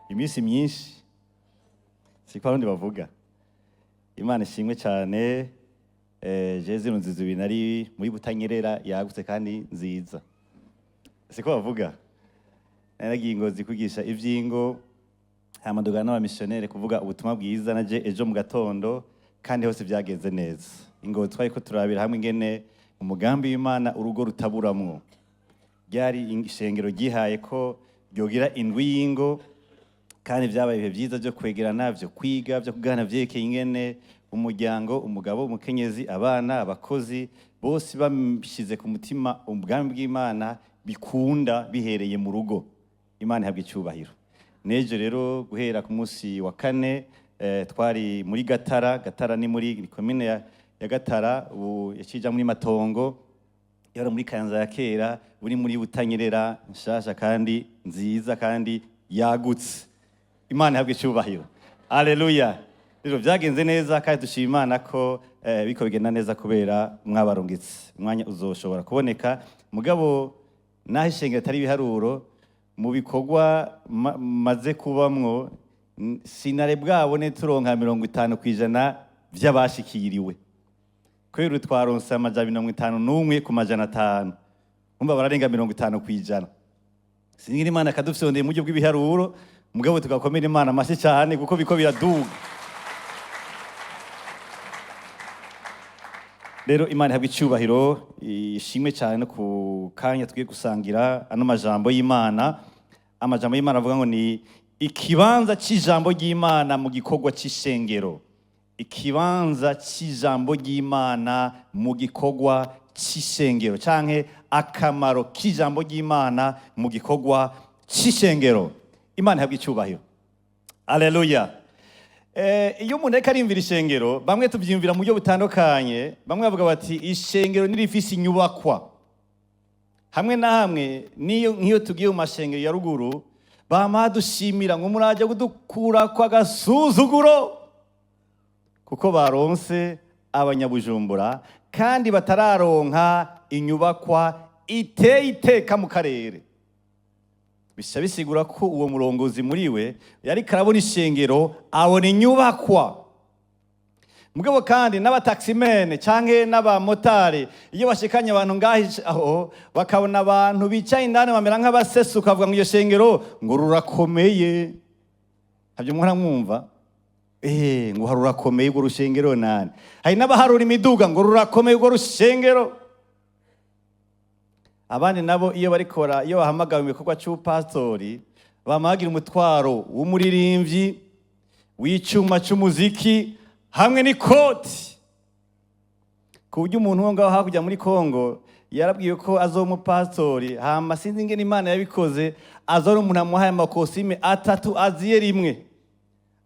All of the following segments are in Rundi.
Iminsi myinshi siko abarundi bavuga. Imana ishimwe cyane. Je zino nzu zibiri nari muri Butanyerera yagutse kandi nziza, siko bavuga. Nari nagiye i Ngozi kwigisha ivy'ingo, hama ndugana n'abamisiyoneri kuvuga ubutumwa bwiza naje ejo mu gatondo, kandi hose byagenze neza. Ingozi twariko turabira hamwe ingene umugambi w'Imana urugo rutaburamwo. Ryari ishengero ryihaye ko ryogira indwi y'ingo, kandi vyabaye ibihe vyiza vyo kwegerana, vyo kwiga, vyo kuganira vyerekeye ingene umuryango, umugabo, umukenyezi, abana, abakozi bose bashize ku mutima ubwami bw'Imana bikunda bihereye mu rugo. Imana ihabwa icubahiro. Nejo rero guhera ku munsi wa kane twari muri Gatara. Gatara ni muri komine ya Gatara, ubu yacija muri Matongo, yari muri Kayanza ya kera, buri muri Butanyerera nshasha kandi nziza kandi yagutse. Imana ihabwe icubahiro. Aleluya. Rero vyagenze neza kandi dushima Imana ko biko bigenda neza kubera mwabarungitse. Umwanya uzoshobora kuboneka, mugabo naho ishengero atari ibiharuro mu bikorwa maze kubamwo, sinare bwabone turonka 50% vy'abashikiriwe. Kubera twaronse 551 ku 500, umva bararenga 50%. Singira Imana akadufyondeye mu buryo bw'ibiharuro, mugabo tugakomera Imana amashyi cyane kuko biko biraduga. Rero Imana ihabwe icyubahiro, ishimwe cyane no ku kanya tugiye gusangira ano majambo y'Imana. Amajambo y'Imana avuga ngo ni ikibanza cy'ijambo ry'Imana mu gikorwa cy'ishengero. Ikibanza cy'ijambo ry'Imana mu gikorwa cy'ishengero, canke akamaro k'ijambo ry'Imana mu gikorwa cy'ishengero. Imana ihabwe icyubahiro. Aleluya. Iyo umuntu ariko arimvira ishengero, bamwe tuvyiyumvira mu buryo butandukanye. Bamwe bavuga bati ishengero nirifise inyubakwa. Hamwe na hamwe niyo nk'iyo tugiye mu mashengero ya ruguru, bama dushimira ngo muraje kudukura kwa gasuzuguro, kuko baronse abanyabujumbura kandi batararonka inyubakwa iteye iteka mu karere. Bisha bisigura ko uwo murongozi muri we yariko arabona ishengero, abona inyubakwa. Mugabo kandi n'abataximene canke n'abamotari iyo bashikanye abantu ngaho aho bakabona abantu bicaye indani bamera nk'abasesuka, bavuga ngo iyo shengero ngo rurakomeye. Habyo muhora mwumva? Ngo rurakomeye urwo rushengero nani. Hari n'abaharura imiduga ngo rurakomeye urwo rushengero. Abandi nabo iyo barikora, iyo bahamagawe mu bikorwa c'ubupastori, bama bagira umutwaro w'umuririmbyi, w'icuma c'umuziki hamwe n'ikoti, ku buryo umuntu wo ngaho hakurya muri Kongo yarabwiwe ko azoba umupastori, hama sinzi ingene Imana yabikoze, aza ari umuntu amuhaye amakosime atatu aziye rimwe,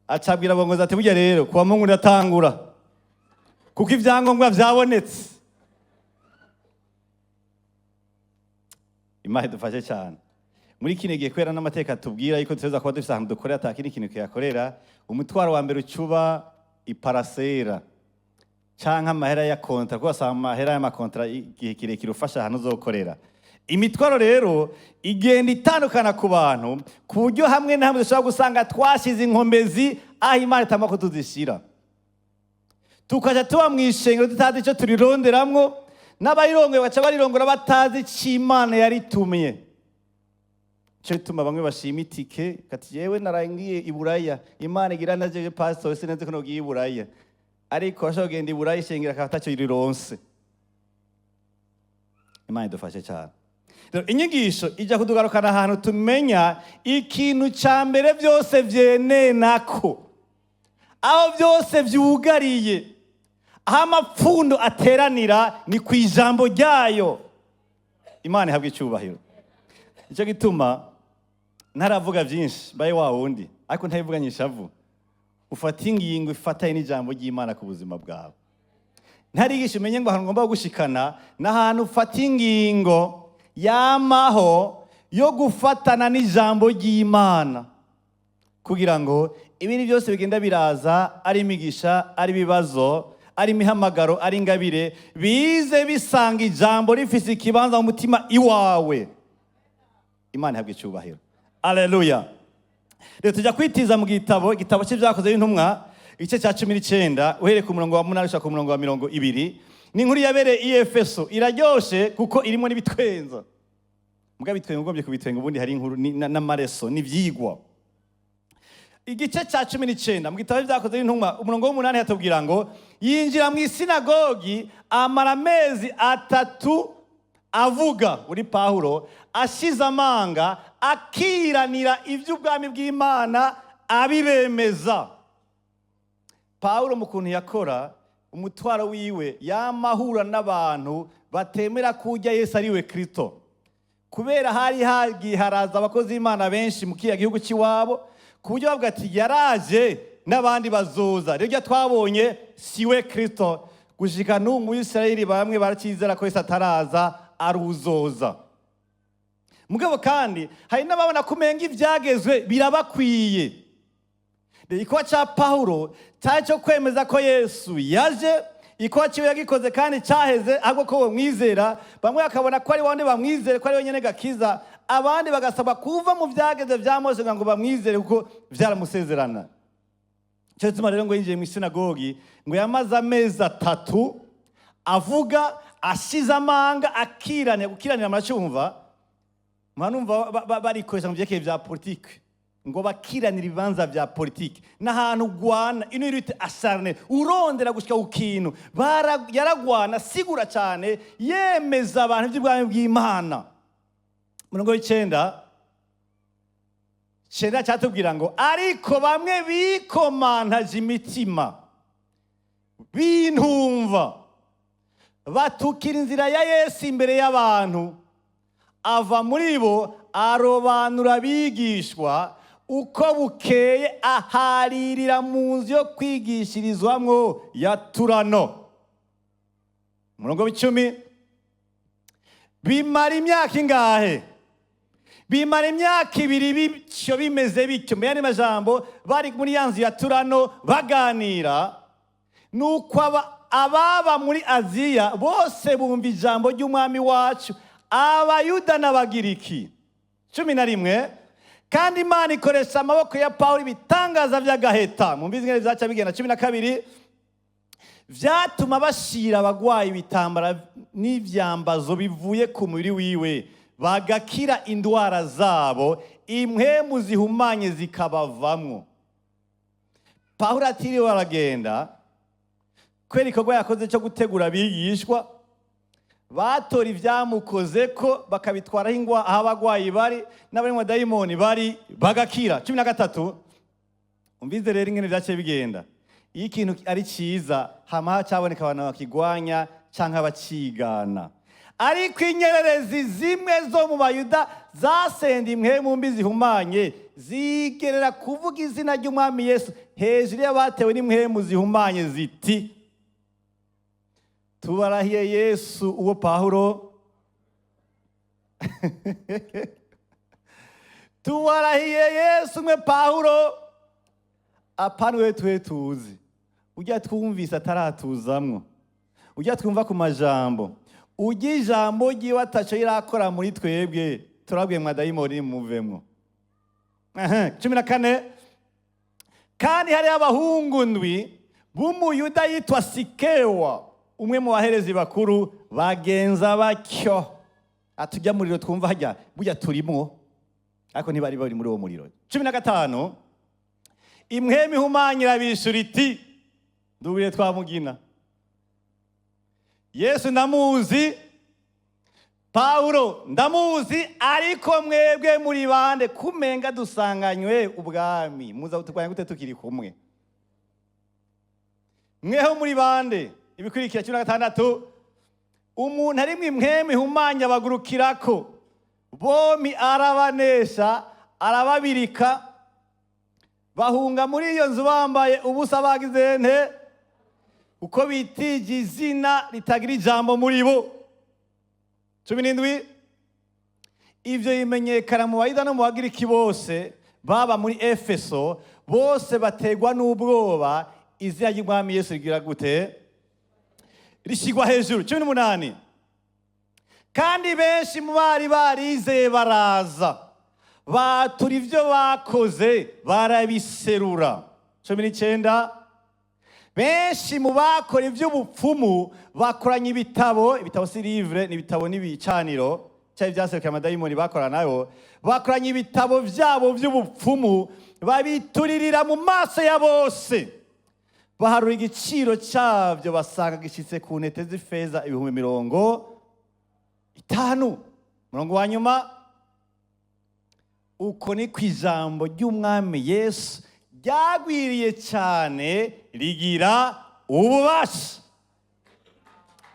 acabwira abongozi ati burya rero kuwa Mungu ndatangura kuko ivyangombwa vyabonetse. Imana idufashe cyane muri kino gihe, kubera n'amateka tubwira yuko dutegerezwa kuba dufise ahantu dukorera, ata kindi kintu kihakorera. Umutwaro wa mbere ucuba iparasera canke amahera ya kontra, kuko basaba amahera y'amakontra igihe kirekire ufasha ahantu uzokorera. Imitwaro rero igenda itandukana ku bantu, ku buryo hamwe na hamwe dushobora gusanga twashize inkomezi aho Imana itagomba ko tuzishira, tukaja tuba mu ishengero tutazi ico turironderamwo, n'abayirongoye baca barirongora batazi ico Imana yaritumye. Ico gituma bamwe bashima itike kati yewe narangiye i Buraya, Imana igira naje pastor sinzi ko nogiye i Buraya, ariko ashobora kugenda i Buraya ishengero akaba ataco rironse. Imana idufashe cyane. Rero inyigisho ijya kudugarukana ahantu tumenya ikintu ca mbere byose vyenenako, aho byose vyugariye, aho amapfundo ateranira ni ku ijambo ryayo. Imana ihabwe icyubahiro. Nicyo gituma ntaravuga byinshi mbaye wa wundi, ariko ntabivuganye ishavu. Ufata ingingo ifatanye n'ijambo ry'Imana ku buzima bwawe. Ntarigisha umenye ngo ahantu ngomba gushikana n'ahantu ufata ingingo yamaho yo gufatana n'ijambo ry'Imana, kugira ngo ibindi byose bigenda biraza, ari imigisha, ari ibibazo, ari imihamagaro, ari ingabire, bize bisanga ijambo rifise ikibanza mu mutima iwawe. Imana ihabwe icyubahiro. Aleluya. Rero tujya kwitiza mu gitabo, igitabo cy'Ibyakoze n'Intumwa, igice cya 19, uhereye ku murongo wa 8 gushika ku murongo wa 20. Ni inkuru yabereye i Efeso. Iraryoshe kuko irimo n'ibitwenza. Muga bitwenga ugombye kubitwenga, ubundi hari inkuru n'amareso n'ivyigwa. Igice cya 19 mu gitabo Byakoze n'Intumwa, umurongo w'8, hatubwira ngo yinjira mu isinagogi, amara amezi 3 avuga, uri Pawulo, ashize amanga, akiranira iby'ubwami bw'Imana, abibemeza. Pawulo mu kuntu yakora umutwaro wiwe, yamahura n'abantu batemera kurya Yesu ari we Kristo, kubera hari hagiye haraza abakozi b'Imana benshi mu kiriya gihugu cy'iwabo, ku buryo bavuga ati yaraje n'abandi bazoza, rero ibyo twabonye si we Kristo. Gushika n'ubu muri Isirayeli bamwe baracyizera ko Yesu ataraza, ari uzoza. Mugabo kandi hari n'ababona ko umenga ibyagezwe birabakwiye. Igikorwa cya Pawulo cyari cyo kwemeza ko Yesu yaje, igikorwa cyiwe yagikoze kandi cyaheze, ahubwo ko bamwizera. Bamwe bakabona ko ari bandi bamwizere ko ari wenyine gakiza, abandi bagasabwa kuva mu byageze bya Mose kugira ngo bamwizere, kuko byaramusezerana. Icyo gituma rero ngo yinjiye mu isinagogi, ngo yamaze amezi 3 avuga ashize amanga, akiranira. Gukiranira muracyumva, mwanumva barikoresha mu byerekeye bya politike, ngo bakiranira ibibanza bya politike n'ahantu ugwana ino lutte acharnée, urondera gushika ku kintu. Yaragwana sigura cyane, yemeza abantu iby'ubwami bw'Imana. Murongo w'9 cyenda cyatubwira ngo ariko bamwe bikomantaje imitima bintumva, batukira inzira ya Yesu imbere y'abantu. Ava muri bo, arobanura abigishwa, uko bukeye aharirira mu nzu yo kwigishirizwamwo ya Turano. Umurongo w'10: bimara imyaka ingahe? Bimara imyaka 2 bityo, bimeze bityo. Mu yandi majambo, bari muri ya nzu ya Turano baganira, nuko ababa muri Aziya bose bumva ijambo ry'Umwami wacu, Abayuda n'Abagiriki. 11: kandi Imana ikoresha amaboko ya Pawulo ibitangaza by'agaheta. Mu mbizi ngene byaca bigenda. 12: vyatuma bashira abagwayi ibitambara n'ivyambazo bivuye ku mubiri wiwe, bagakira indwara zabo, impwemu zihumanye zikabavamwo. Pawulo atiriwe aragenda, kubera igikorwa yakoze cyo gutegura abigishwa, batora ibyamukoze ko bakabitwaraho ingwa aho abagwayi bari n'abari mu dayimoni bari, bagakira. 13: umvize rero ingene vyaciye bigenda. Iyo ikintu ari cyiza, hama hacaboneka abantu bakigwanya canke abacigana. Ariko inyererezi zimwe zo mu Bayuda zasenda impwemu mbi zihumanye, zigerera kuvuga izina ry'Umwami Yesu hejuru y'abatewe n'impwemu zihumanye, ziti: "Tubarahiye Yesu uwo Pawulo, tubarahiye Yesu mwe Pawulo, apana we twe tuzi, ujya twumvise ataratuzamwo, ujya twumva ku majambo, ujya ijambo ryiwe ataco irakora muri twebwe, turabwiye mwa dayimoni muvemwo." 14: kandi hariho abahungu ndwi b'Umuyuda yitwa Sikewa, umwe mu baherezi bakuru, bagenza batyo. Atujya muriro twumva hajya burya turimwo, ariko ntibari bari muri uwo muriro. 15: impwemu ihumanya irabishura iti: "Ndubire twamugina Yesu ndamuzi, Pawulo ndamuzi, ariko mwebwe muri bande? Kumenga dusanganywe ubwami, muza kuturwanya gute tukiri kumwe? Mweho muri bande?" Ibikurikira, 16: umuntu arimwo impwemu ihumanya abagurukirako bompi, arabanesha, arababirika, bahunga muri iyo nzu bambaye ubusa, bagize nte? Uko bitije izina ritagira ijambo muri bo. 17: ivyo bimenyekana mu Bayuda no mu Bagiriki bose baba muri Efeso, bose bategwa n'ubwoba. Izina ry'Umwami Yesu rigira gute? Rishyirwa hejuru. 18: kandi benshi mu bari barizeye baraza. Batura ibyo bakoze, barabiserura. 19, benshi mu bakora iby'ubupfumu bakoranye ibitabo. Ibitabo si livre, ni ibitabo n'ibicaniro cyangwa ibyaserukiye amadayimoni bakora nayo. Bakoranye ibitabo byabo by'ubupfumu, babituririra mu maso ya bose. Baharura igiciro cyabyo, basanga gishyitse ku ntete z'ifeza 50,000. Murongo wa nyuma: uko ni ku ijambo ry'Umwami Yesu ryagwiriye cyane, rigira ububasha.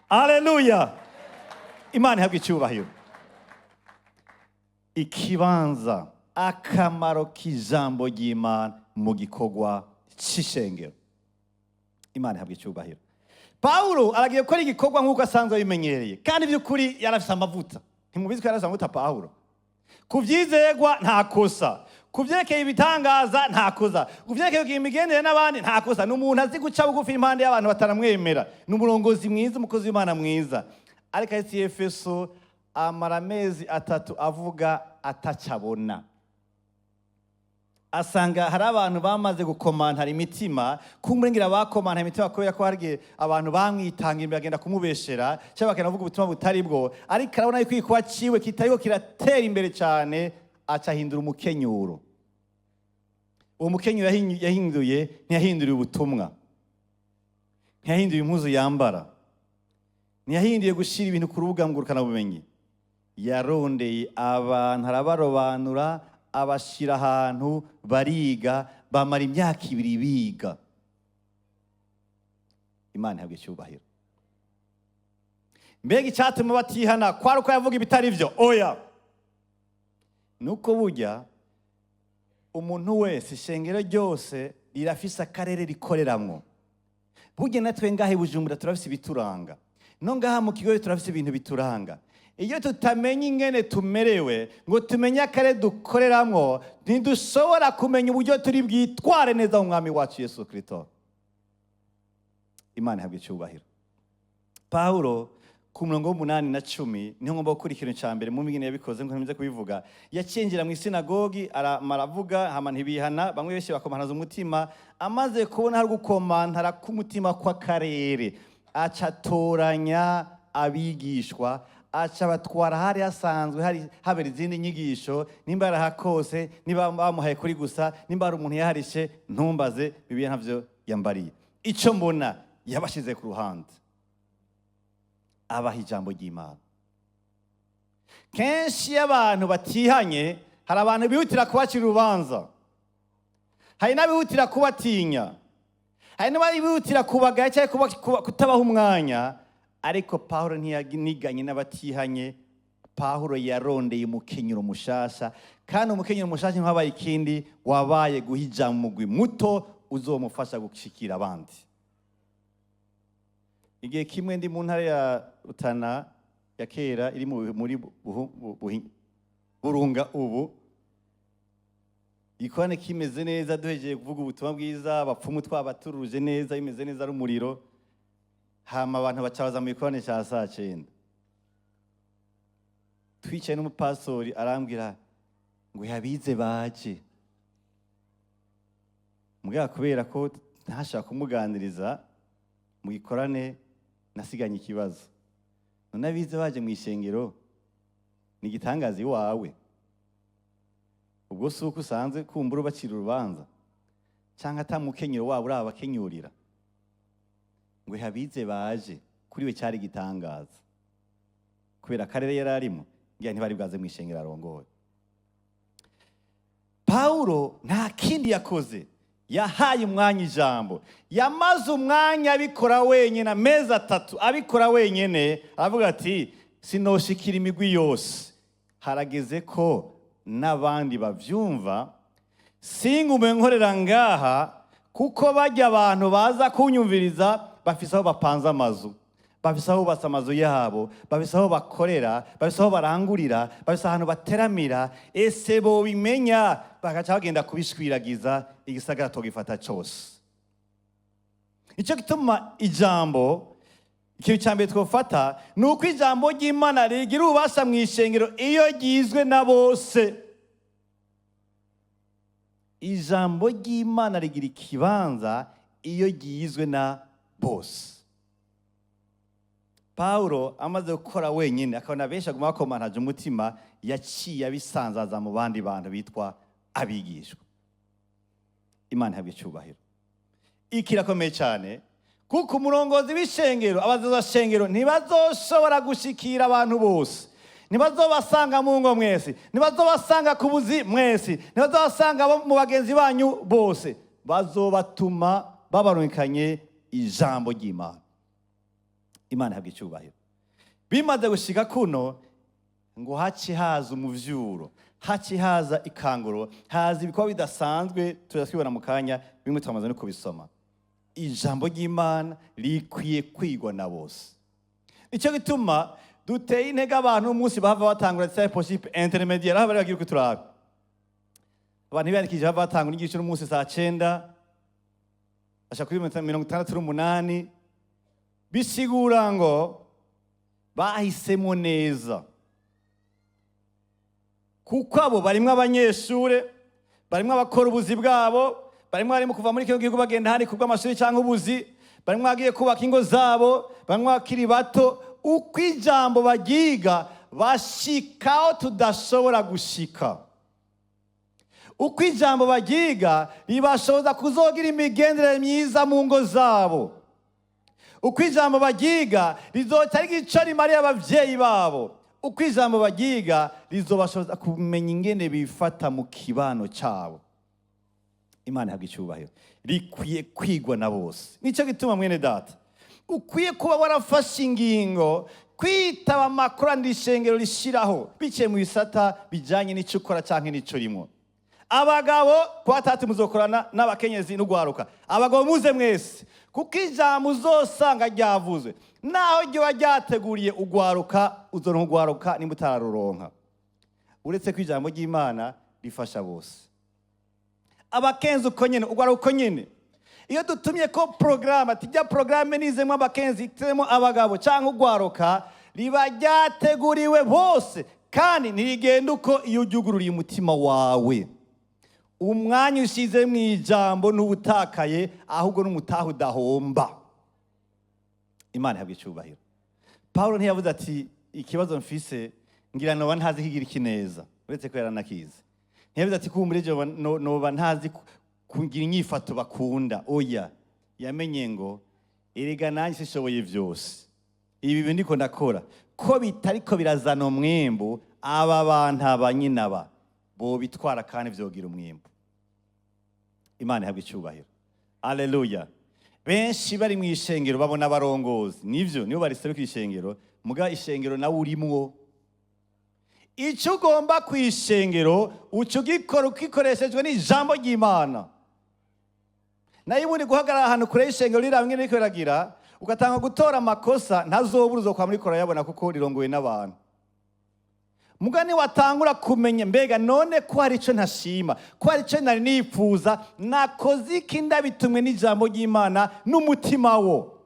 Aleluya! Imana ihabwa icyubahiro. Ikibanza, akamaro k'ijambo ry'Imana mu gikorwa cy'ishengero. Imana ihabwa icyubahiro. Pawulo aragiye gukora igikorwa nk'uko asanzwe abimenyereye, kandi by'ukuri yarafise amavuta. Ntimubizi ko yarafise amavuta Pawulo? Ku byizegwa nta kosa, ku byerekeye ibitangaza nta kosa, ku byerekeye kugira imigendere n'abandi nta kosa. Ni umuntu azi guca bugufi impande y'abantu bataramwemera, ni umurongozi mwiza, umukozi w'Imana mwiza. Ariko ahetse i Efeso, amara amezi 3 avuga atacabona. Asanga hari abantu bamaze gukomantara imitima. Kumurengera bakomantara imitima kubera ko hari igihe abantu bamwitanga imbere, bagenda kumubeshera cyangwa bakagenda bavuga ubutumwa butari bwo. Ariko arabona yuko igikorwa ciwe kitariko kiratera imbere cyane, aca ahindura umukenyuro. Uwo mukenyuro yahinduye, ntiyahinduriye ubutumwa, ntiyahinduye impuzu yambara, ntiyahinduye gushyira ibintu ku rubuga ngurukanabumenyi. Yarondeye abantu, arabarobanura, abashyira ahantu bariga, bamara imyaka 2 biga. Imana ihabwa icyubahiro. Mbega icyatuma batihana kwari uko yavuga ibitari byo? Oya. Nuko burya umuntu wese, ishengero ryose rirafise akarere rikoreramwo. Burya natwe ngaha i Bujumbura turafise ibituranga, no ngaha mu kigo turafise ibintu bituranga. Iyo tutamenya ingene tumerewe, ngo tumenye akarere dukoreramwo, ntidushobora kumenya uburyo turi bwitware neza mu Mwami wacu Yesu Kristo. Imana ihabwa icyubahiro. Pawulo ku murongo w'8 na 10 niho ngomba gukora ikintu cya mbere mu ngene yabikoze, nkuko nmaze kubivuga. Yacinjira mu isinagogi, aramara avuga, hama ntibihana, bamwe benshi bakomanaza umutima. Amaze kubona hari gukomantara k'umutima kw'akarere, aca atoranya abigishwa, aca abatwara hari hasanzwe hari habera izindi nyigisho. Nimba yarahakose, niba bamuhaye kuri gusa, nimba hari umuntu yaharishe, ntumbaze, Bibiliya ntavyo yambariye. Ico mbona, yabashize ku ruhande, abaha ijambo ry'Imana. Kenshi iyo abantu batihanye, hari abantu bihutira kubacira urubanza, hari n'abihutira kubatinya, hari n'abihutira kubagaya cyangwa kutabaha umwanya. Ariko Pawulo ntiyaniganye n'abatihanye. Pawulo yarondeye umukenyero mushasha, kandi umukenyero mushasha ntiwabaye ikindi, wabaye guha ijambo umugwi muto uzomufasha gushikira abandi. Igihe kimwe ndi mu ntara ya Rutana ya kera, iri muri Burunga ubu, ikorane kimeze neza, duhejeye kuvuga ubutumwa bwiza, abapfumu twabaturuje neza, bimeze neza, ari umuriro. Hama abantu baca baza mu gikorane cya saa 9. Twicaye n'umupastori, arambwira ngo yabize baje. Mugabo kubera ko ntashaka kumuganiriza mu gikorane, nasiganye ikibazo: none abize baje mu ishengero ni igitangaza iwawe? Ubwo si uko usanzwe kumbura ubacira urubanza, cyangwa atamukenyero wabo urabakenyurira? Ngo habize baje, kuri we cyari igitangaza kubera akarere yari arimo, ngira ntibari bwaze mu ishengero arongoye. Pawulo nta kindi yakoze, yahaye umwanya ijambo. Yamaze umwanya abikora wenyine, amezi 3 abikora wenyine. Aravuga ati: sinoshikira imigwi yose, harageze ko n'abandi bavyumva, singume nkorera ngaha, kuko bajya abantu baza kunyumviriza bafise aho bapanze amazu, bafise aho bubatse amazu yabo, bafise aho bakorera, bafise aho barangurira, bafise ahantu bateramira. Ese bobimenya bagaca bagenda kubishwiragiza, igisagara togifata cose. Icyo gituma ijambo, ikintu cya mbere twofata ni uko ijambo ry'Imana rigira ububasha mu ishengero iyo ryizwe na bose. Ijambo ry'Imana rigira ikibanza iyo ryizwe na bose. Pawulo amaze gukora wenyine, akabona benshi aguma bakomantaje umutima, yaciye abisanzaza mu bandi bantu bitwa abigishwa. Imana ihabwa icyubahiro. Iki kirakomeye cyane, kuko umurongozi w'ishengero, abazoza shengero ntibazoshobora gushikira abantu bose, ntibazobasanga mu ngo mwese, ntibazobasanga ku buzi mwese, ntibazobasanga mu bagenzi banyu bose. Bazobatuma babarungikanye ijambo ry'Imana. Imana ihabwa icyubahiro. Bimaze gushika kuno ngo haci haza umuvyuro, haci haza ikanguro, haza ibikorwa bidasanzwe. Turatwibona mu kanya, bimwe twamaze no kubisoma. Ijambo ry'Imana rikwiye kwigwa na bose. Nicyo gituma duteye intege abantu umunsi bahava batangura discipleship intermédiaire, aho bari bagiye kuturaba abantu biyandikishije, bahava batangura inyigisho n'umunsi saa 9 ashaka kuri 68. Bisigura ngo bahisemo neza, kuko abo barimwo abanyeshure, barimwo abakora ubuzi bwabo, barimwo barimo kuva muri kino gihugu bagenda ahandi kubw'amashuri cyangwa ubuzi, barimwo abagiye kubaka ingo zabo, barimwo abakiri bato. Uko ijambo baryiga, bashikaho tudashobora gushika. Uko ijambo baryiga, ribashoboza kuzogira imigenderanire myiza mu ngo zabo. Uko ijambo baryiga, rizoca rigira ico rimariye abavyeyi babo. Uko ijambo baryiga, rizobashoboza kumenya ingene bifata mu kibano cabo. Imana ihabwa icyubahiro. Rikwiye kwigwa na bose. Nicyo gituma, mwene data, ukwiye kuba warafashe ingingo kwitaba amakoraniro ishengero rishiraho, biciye mu bisata bijanye n'ico ukora canke n'ico urimo. Abagabo, kuwa tatu muzokorana n'abakenyezi n'ugwaruka. Abagabo muze mwese, kuko ijambo uzosanga ryavuzwe, naho ryoba ryateguriye ugwaruka, uzoronka ugwaruka nimba utararuronka. Uretse ko ijambo ry'Imana rifasha bose, abakenzi uko nyene, ugwaruka uko nyene. Iyo dutumye ko porogaramu tijya porogaramu nizemo abakenzi, itemo abagabo cyangwa ugwaruka, riba ryateguriwe bose, kandi ntirigenda uko iyo uryugururiye umutima wawe. Umwanya ushyize mu ijambo n'ubutakaye, ahubwo n'umutaha udahomba. Imana ihabwa icyubahiro. Paul ntiyavuze ati: "Ikibazo mfise, ngira noba ntazi kigira iki neza." Uretse ko yaranakizi. Ntiyavuze ati: "Kumbure je noba ntazi kugira inyifato bakunda." Oya, yamenye ngo: "Erega nanjye sishoboye byose. Ibi bintu ndiko ndakora ko bitariko birazana umwimbu, aba bantu aba nyina aba bobitwara kandi vyogira umwimbu." Imana ihabwa icyubahiro. Aleluya. Benshi bari mu ishengero babona abarongozi, nivyo, nibo bariseruka ishengero. Muga ishengero nawe urimwo. Icyo ugomba ku ishengero uca ugikora ukikoreshejwe n'ijambo ry'Imana. Nayo ubundi guhagarara ahantu kure y'ishengero riraba ingene ririko riragira, ugatanga gutora amakosa, ntazobura, uzokwa muri yabona, kuko rirongowe n'abantu. Mugani watangura kumenya: "Mbega none ko hari icyo ntashima, ko hari icyo nari nifuza, nakoze iki ndabitumwe n'ijambo ry'Imana n'umutima wo?"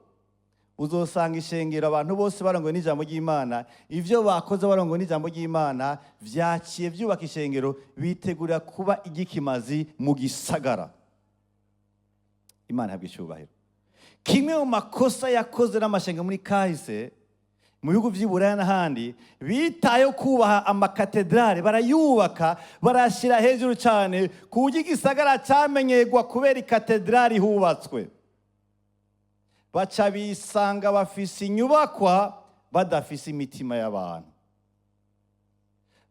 Uzosanga ishengero abantu bose barongowe n'ijambo ry'Imana. Ivyo bakoze barongowe n'ijambo ry'Imana vyaciye vyubaka ishengero, bitegurira kuba igikimazi mu gisagara. Imana ihabwa icyubahiro. Kimwe mu makosa yakoze n'amashengero muri kahise mu bihugu vy'i Buraya n'ahandi, bitayeho kubaha amakatedrale, barayubaka, barayashyira hejuru cyane, ku buryo igisagara cyamenyerwa kubera ikatedrali hubatswe. Baca bisanga bafise inyubakwa badafise imitima y'abantu.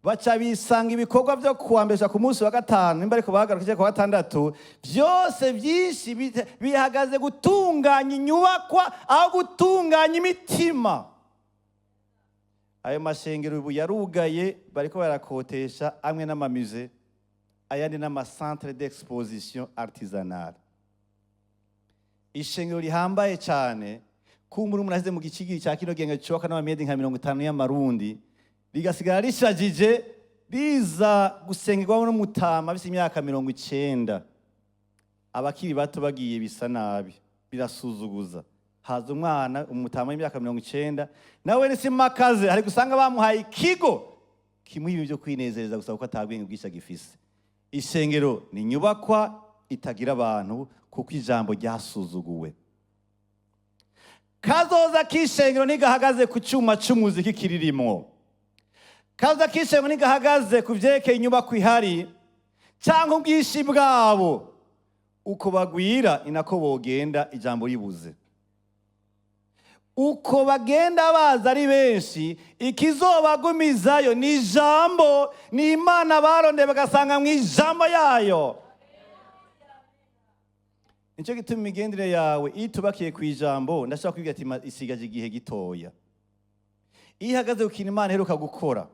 Baca bisanga ibikorwa byo kuwambesha ku munsi wa gatanu, nimba ariko bahagarika ku wa gatandatu, byose byinshi bihagaze gutunganya inyubakwa aho gutunganya imitima. Ayo mashengero ubu yarugaye, bariko barakotesha, amwe n'ama musées, ayandi n'ama centre d'exposition artisanale. Ishengero rihambaye cyane, kumbura umuntu ashyize mu gicigiri cya kino genge cyubaka n'amamiyedi nka 50 y'amarundi, rigasigara rishajije, riza gusengerwamo n'umutama afise imyaka 90. Abakiri bato bagiye, bisa nabi, birasuzuguza. Haza umwana, umutama w'imyaka 90, nawe ni simakaze, hari gusanga bamuhaye ikigo kimuha ibintu byo kwinezereza gusa, kuko atabwenge bwinshi agifise. Ishengero ni inyubakwa itagira abantu kuko ijambo ryasuzuguwe. Kazoza k'ishengero ntigahagaze ku cyuma cy'umuziki kiririmwo. Kazoza k'ishengero ntigahagaze ku vyerekeye inyubako ihari cyangwa ubwinshi bwabo. Uko bagwira ni nako bogenda ijambo ribuze. Uko bagenda baza ari benshi, ikizobagumizayo ni ijambo, ni Imana barondeye bagasanga mu ijambo yayo. Nicyo gituma imigendere yawe iyo itubakiye ku ijambo, ndashaka kubwira ati isigaje igihe gitoya. Iyo ihagaze ku kintu Imana iheruka gukora,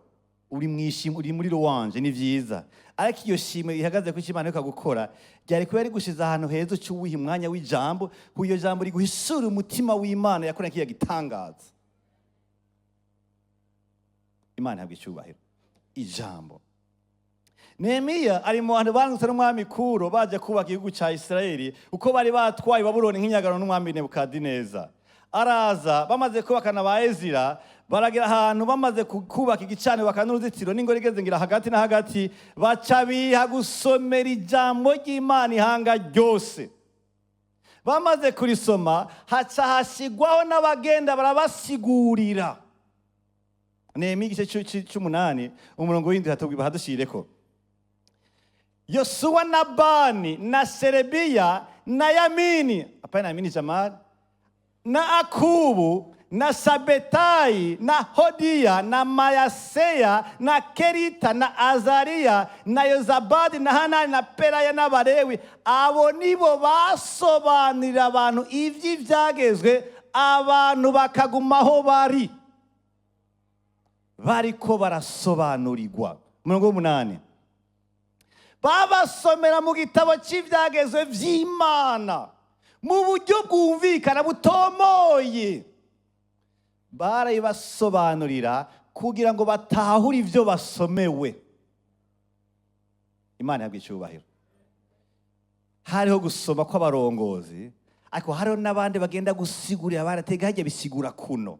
uri mu ishimwe, uri muri louange, ni vyiza. Ariko iyo shimwe ihagaze ku cyo Imana iheruka gukora, ryari kuba rigushize ahantu heza uca uwiha umwanya w'ijambo, kuko iryo jambo riguhishura umutima w'Imana yakoranye kiriya gitangaza. Imana ihabwa icyubahiro. Ijambo. Nehemiya ari mu bantu barungitswe n'umwami Kuro baje kubaka igihugu ca Isirayeli, uko bari batwaye Babuloni nk'inyagano n'umwami Nebukadineza. Araza bamaze kubakana ba Ezira, baragera ahantu bamaze kubaka igicaniro bakana n'uruzitiro n'ingoro igeze ngira hagati na hagati, baca biha gusomera ijambo ry'Imana ihanga ryose. Bamaze kurisoma haca hashigwaho n'abagenda barabasigurira. Nehemiya igice c'umunani umurongo w'indwi hatubwira hadushireko. Yosuwa na Bani na Serebiya na Yamini, hapana Yamini Jamal, na Akubu na Sabetayi na Hodiya na Mayaseya na Kerita na Azariya na Yozabadi na Hanani na Peraya n'Abalewi. Abo nibo basobanurira abantu ivy'ivyagezwe, abantu bakagumaho bari bariko barasobanurirwa. Umurongo w'umunani, babasomera mu gitabo cy'ibyagezwe vy'Imana mu buryo bwumvikana butomoye, barabibasobanurira kugira ngo batahure ivyo basomewe. Imana ihabwa icyubahiro. Hariho gusoma kw'abarongozi, ariko hariho n'abandi bagenda gusigurira, baratega hajya bisigura kuno.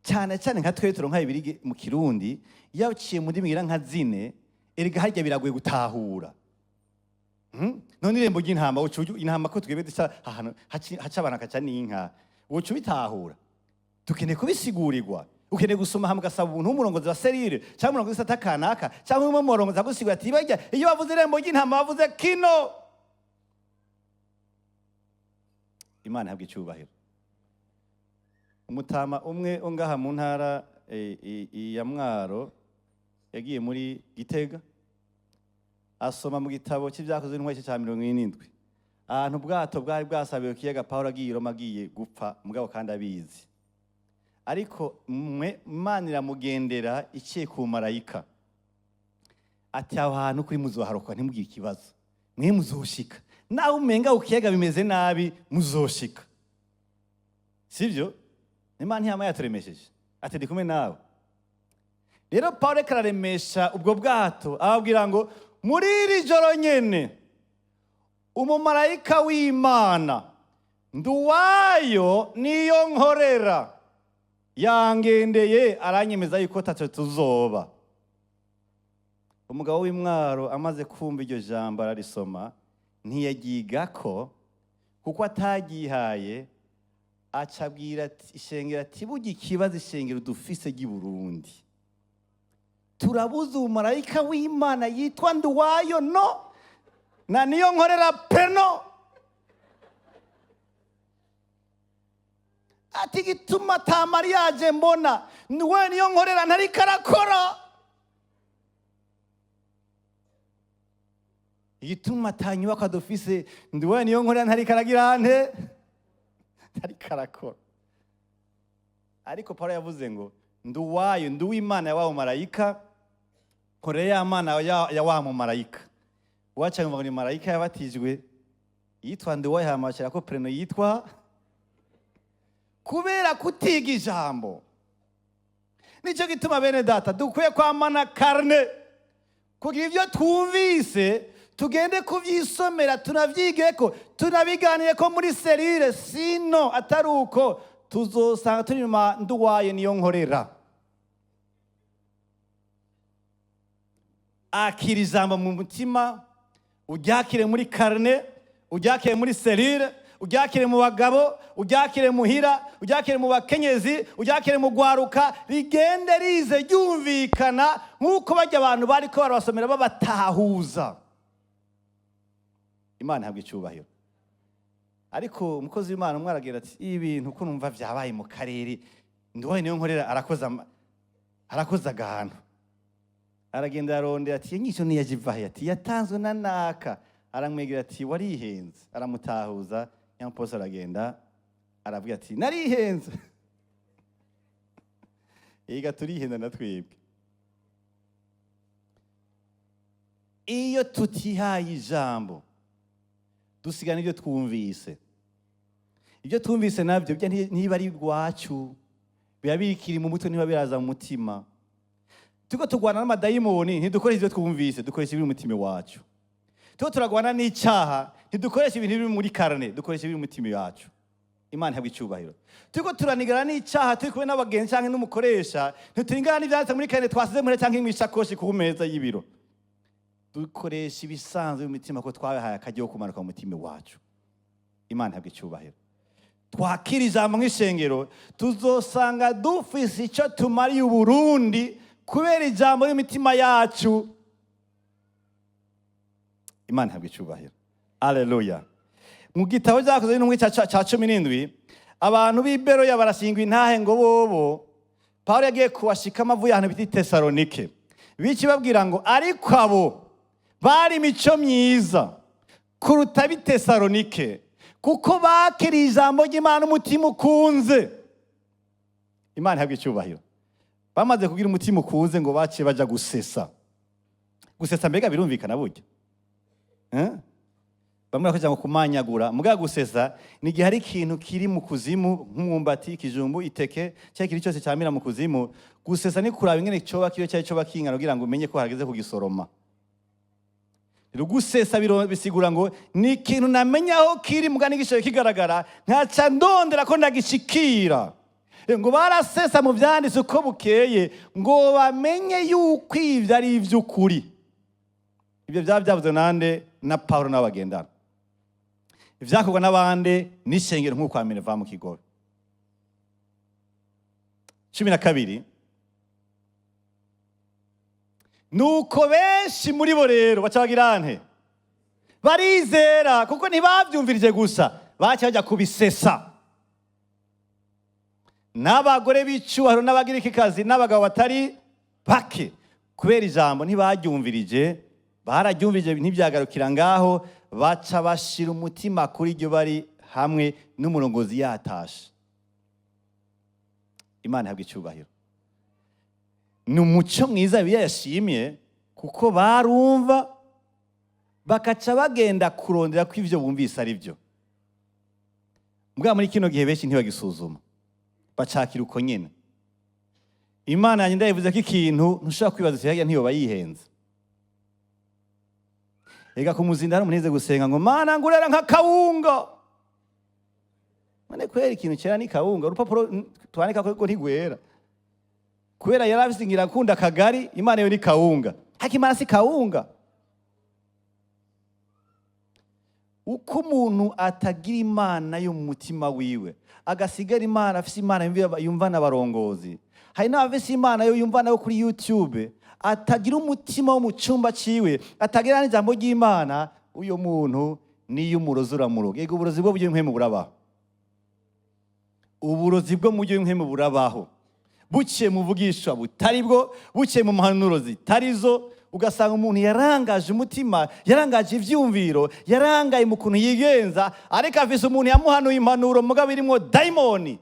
Cyane cyane nka twe turonka ibiri mu Kirundi, iyo uciye mu ndimi ngira nka zine, erega harya biragoye gutahura. None irembo ry'intama, uca intama ko twebwe duca ahantu haca abantu hakaca n'inka, uca ubitahura? Dukeneye kubisigurirwa. Ukeneye gusoma hamwe ugasaba ubuntu w'umurongozi wa cellule cyangwa umurongozi w'isata kanaka cyangwa umwe murongozi agusigura ati bajya iyo bavuze irembo ry'intama bavuze kino. Imana ihabwa icyubahiro. Umutama umwe ungaha mu ntara ya Mwaro yagiye muri Gitega, asoma mu gitabo cy'ibyakozwe n'intumwa cya 77, ahantu ubwato bwari bwasabiwe kiyaga, Pawulo agiye i Roma agiye gupfa, mugabo kandi abizi, ariko mwe Imana iramugendera iciye ku marayika ati aho hantu kuri muzoharokoka, ntimugire ikibazo, mwe muzoshika naho umenga ku kiyaga bimeze nabi, muzoshika. Sibyo? Imana ntiyama yaturemesheje ati ndi kumwe nawe. Rero Pawulo ariko araremesha ubwo bwato, ababwira ngo muri iri joro nyene umumarayika w'Imana Nduwayo niyo nkorera yangendeye aranyemeza yuko taco tuzoba. Umugabo w'Imwaro amaze kumva iryo jambo ararisoma, ntiyagigako kuko atagihaye, aca abwira ati ishengero ati burya ikibazo ishengero dufise ry'i Burundi, turabuze umumarayika w'Imana yitwa Nduwayo no na niyo nkorera peno. Ati gituma ta mariage mbona niwe niyo nkorera ntariko arakora, igituma ta nyubakwa dufise ndiwe niyo nkorera ntariko aragira nte, ntariko arakora. Ariko Paulo yavuze ngo Nduwayo nduw'Imana ya wa marayika, nkorera ya mana ya wa mumarayika. Waca ngo ni marayika yabatijwe yitwa Nduwayo, hama bashirako preno yitwa kubera kutiga ijambo. Nicyo gituma bene data dukwiye kwamana karne kugira ibyo twumvise tugende kuvyisomera, tunavyigeko, tunabiganireko muri cellule, sino atari uko tuzosanga turi nyuma. Nduwaye niyo nkorera. Akira ijambo mu mutima, uryakire muri carnet, uryakire muri cellule, uryakire mu bagabo, uryakire muhira, uryakire mu bakenyezi, uryakire mu gwaruka, rigende rize ryumvikana nk'uko bajya abantu bariko barabasomera babatahuza. Imana ihabwa icyubahiro. Ariko umukozi w'Imana umwe aragira ati: "Ibintu ko numva vyabaye mu karere, nduwaye niyo nkorera arakoze agahantu." Aragenda ararondera ati: "Inyigisho niyaje ivahe?" Ati: "Yatanzwe na naka." Aramwegera ati: "Warihenze." Aramutahuza. Nyamuposi aragenda aravuga ati: "Narihenze." Ega turihenda na twebwe iyo tutihaye ijambo, dusigana ibyo twumvise. Ibyo twumvise nabyo bijya ntiba ari iwacu, biba bikiri mu mutwe, ntiba biraza mu mutima. Turiko turwana n'amadayimoni, ntidukoresha ibyo twumvise, dukoresha ibiri mu mutima wacu. Turiko turagwana n'icyaha, ntidukoresha ibintu biri muri carnet, dukoresha ibiri mu mutima wacu. Imana ihabwa icyubahiro. Turiko turanigana n'icyaha, turi kumwe n'abagenzi cyangwa n'umukoresha, ntituringana n'ivyanditse muri carnet twasize muhira cyangwa mw'ishakoshi ku meza y'ibiro. Dukoresha ibisanzwe mu mitima, ko twabahaye akaryo ko kumanuka mu mutima wacu. Imana ihabwa icyubahiro. Twakira ijambo nk'ishengero, tuzosanga dufise icyo tumariye Uburundi kubera ijambo y'imitima yacu. Imana ihabwa icyubahiro, aleluya. Mu gitabo cyakozwe n'intumwa cya 17, abantu b'i Beroya barashingwa intahe ngo bobo Pawulo yagiye kubashikamo avuye ahantu bita i Tesalonike. Bici babwira ngo: "Ariko abo bari imico myiza kuruta b'i Tesalonike, kuko bakiriye ijambo ry'Imana umutima ukunze." Imana ihabwa icyubahiro. Bamaze kugira umutima ukunze, ngo baciye baja gusesa. Gusesa mbega birumvikana burya, eh? Bamwe bakagira ngo kumanyagura. Mugabo gusesa ni igihe hari ikintu kiri mu kuzimu, nk'umwumbati, ikijumbu, iteke cyangwa ikintu cyose cyamira mu kuzimu. Gusesa ni kuraba ingene coba kiriyo cyari coba kingana, kugira ngo umenye ko harageze kugisoroma. Rero gusesa bisigura ngo ni ikintu namenya aho kiri, muga n'igishoboye kigaragara, nkaca ndondera ko ndagishikira. Rero ngo barasesa mu vyanditse uko bukeye, ngo bamenye yuko ivyo ari ivy'ukuri. Ibyo byaba byavuzwe nande? Na Paulo n'abagendana. Ivyakorwa n'abande? N'ishengero, nk'uko kwa Minerva mu Kigobe. 12. Nuko benshi muri bo rero baca bagira nte? Barizera, kuko ntibavyumvirije gusa, baca bajya kubisesa. N'abagore b'icyubahiro n'abagirikikazi n'abagabo batari bake. Kubera ijambo ntibaryumvirije, bararyumvirije ntibyagarukira ngaho, baca bashira umutima kuri iryo bari hamwe n'umurongozi yatashe. Imana ihabwa icyubahiro. Ni umuco mwiza Bibiliya yashimye, kuko barumva bakaca bagenda kurondera ko ivyo bumvise ari byo. Mbwa muri kino gihe benshi ntibagisuzuma, bacakira uko nyene. Imana yanjye ndayivuze ko ikintu ntushobora kwibaza uti: "Harya ntiyoba yihenze?" Ega ku muzinda hari umuntu yize gusenga ngo: "Mana, ngurera nka kawunga." None kwera ikintu cyera ni kawunga? Urupapuro twandika ko ntigwera kubera yari afise ngira akunda akagari. Imana yo ni kawunga, ariko Imana si kawunga. Uko umuntu atagira Imana yo mu mutima wiwe, agasigara Imana afise Imana yumva n'abarongozi, hari n'abafise Imana yo yumva nayo kuri YouTube, atagira umutima wo mu cyumba ciwe, atagira n'ijambo ry'Imana, uyo muntu niyo umurozi uramuroga. Ego, uburozi bwo buryo impwemu burabaho. Uburozi bwo mu buryo impwemu burabaho, buciye mu bugishwa butari bwo, buciye mu mpanuro zitari zo. Ugasanga umuntu yarangaje umutima, yarangaje ivyumviro, yarangaye mu kuntu yigenza, ariko afise umuntu yamuhanuye impanuro mugabo irimwo dayimoni.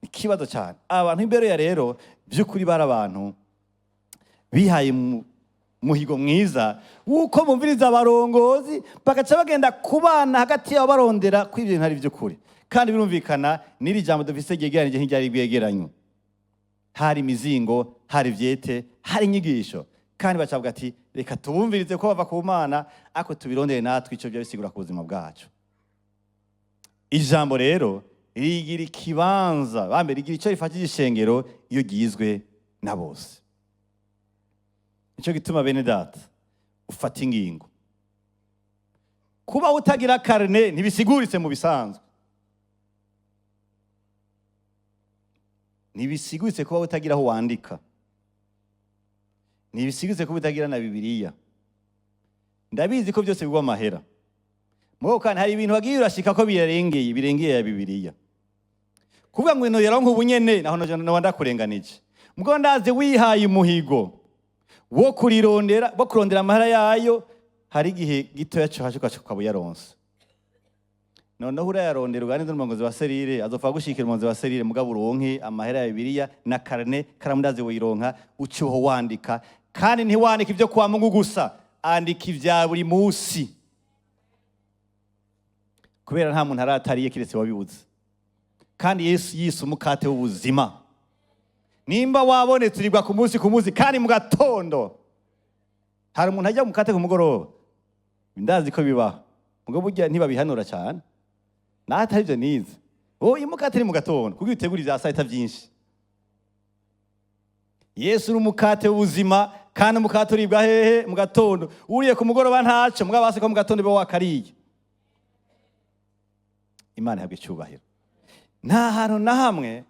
Ikibazo cyane. Abantu imbere ya rero by'ukuri bari abantu bihaye muhigo mwiza w'uko bumviriza abarongozi, bagaca bagenda kubana hagati yabo, barondera ko ibyo bintu ari iby'ukuri. Kandi birumvikana, n'iri jambo dufise ryegeranije ntiryari rwegeranywe. Hari imizingo, hari ivyete, hari inyigisho, kandi bacavuga ati: "Reka tubumvirize ko bava ku Mana, ariko tubirondere natwe ico byo bisigura ku buzima bwacu." Ijambo rero rigira ikibanza bambe, rigira icyo rifata igishengero iyo ryizwe na bose. Nicyo gituma, bene data, ufata ingingo. Kuba utagira carnet ntibisiguritse mu bisanzwe, ntibisiguritse kuba utagira aho wandika, ntibisiguritse kuba utagira na Bibiliya. Ndabizi ko byose bigwa amahera, mugabo kandi hari ibintu wagiye urashika ko birengeye, birengeye ya Bibiliya. Kuvuga ngo ino yaronka ubunyene, naho noba ndakurenganije. Mugabo ndazi wihaye umuhigo wo kurirondera, wo kurondera amahera yayo, hari igihe gitoya cohaje ukaba uyaronse. Noneho urayarondera, uganirize n'umurongozi wa cellule, azopfa gushikira umurongozi wa cellule, mugabo uronke amahera ya Bibiliya na carnet. Karamu ndazi woyironka, uciho wandika. Kandi ntiwandika ibyo kwa Mungu gusa, andika ibya buri munsi, kubera nta muntu aratariye kiretse wabibuze. Kandi Yesu yise umukate w'ubuzima. Nimba wabonetse, uribwa ku munsi ku munsi kandi mu gatondo. Hari umuntu ajya mu mukate ku mugoroba? Ndazi ko bibaho, mugabo burya ntibabihanura cyane, naho atari byo nize. Wowe umukate ni mu gatondo kuko utegura ibya saa sita byinshi. Yesu ni umukate w'ubuzima, kandi umukate uribwa hehe? Mu gatondo. Uriye ku mugoroba ntaco, mugabo basi ko mu gatondo uba wakariye. Imana ihabwa icyubahiro. Nta hantu na hamwe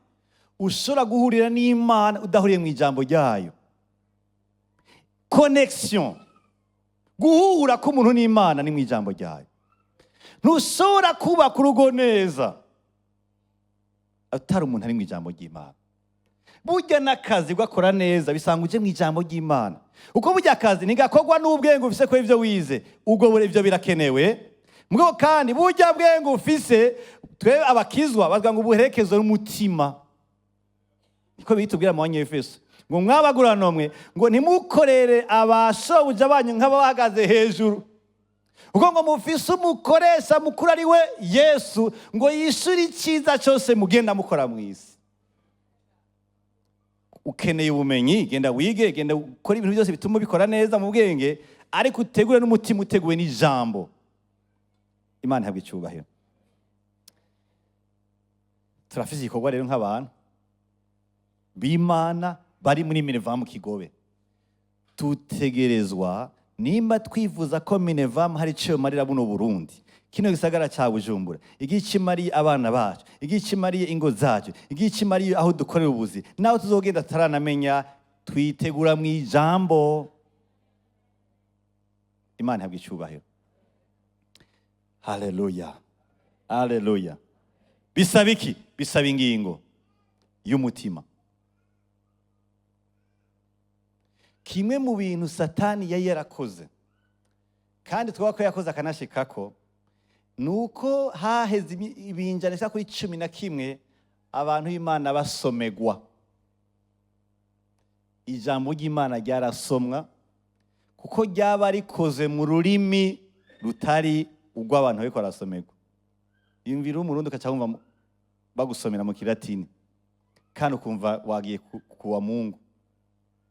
ushobora guhurira n'Imana udahuriye mu ijambo ryayo. Connexion, guhura k'umuntu n'Imana ni mu ijambo ryayo. Ntushobora kubaka urugo neza atari umuntu ari mu ijambo ry'Imana. Burya n'akazi ugakora neza bisanga uje mu ijambo ry'Imana, uko burya akazi ntigakorwa n'ubwenge ufise ko ibyo wize ubwo ibyo birakenewe. Mugabo kandi burya bwenge ufise, twe abakizwa bavuga ngo ubuherekezwe n'umutima. Niko bitubwira mu Banyefeso ngo: "Mwabagurano mwe," ngo, "ntimukorere abashobuja banyu nk'abahagaze hejuru, kuko ngo mufise umukoresha mukuru ari we Yesu, ngo yishure icyiza cyose mugenda mukora mu isi." Ukeneye ubumenyi, genda wige, genda ukore ibintu byose bituma ubikora neza mu bwenge, ariko utegure n'umutima uteguwe n'ijambo. Imana ihabwa icyubahiro. Turafise igikorwa rero nk'abantu b'Imana bari muri Minevam Kigobe. Tutegerezwa, nimba twifuza ko Minevam hari icyo yomarira buno Burundi, kino gisagara cya Bujumbura, igice imariye abana bacu, igice imariye ingo zacu, igice imariye aho dukorera ubuzi naho tuzogenda tutaranamenya, twitegura mu ijambo. Imana ihabwa icyubahiro. Haleluya, haleluya. Bisaba iki? Bisaba ingingo y'umutima. Kimwe mu bintu Satani yari yarakoze, kandi twaba ko yakoze akanashikako, ni uko haheze ibinjana bishika kuri 11 abantu b'Imana basomegwa. Ijambo ry'Imana ryarasomwa, kuko ryaba rikoze mu rurimi rutari urw'abantu bariko barasomerwa. Yumvira Umurundi ukaca wumva bagusomera mu Kilatini, kandi ukumva wagiye kuwa Mungu,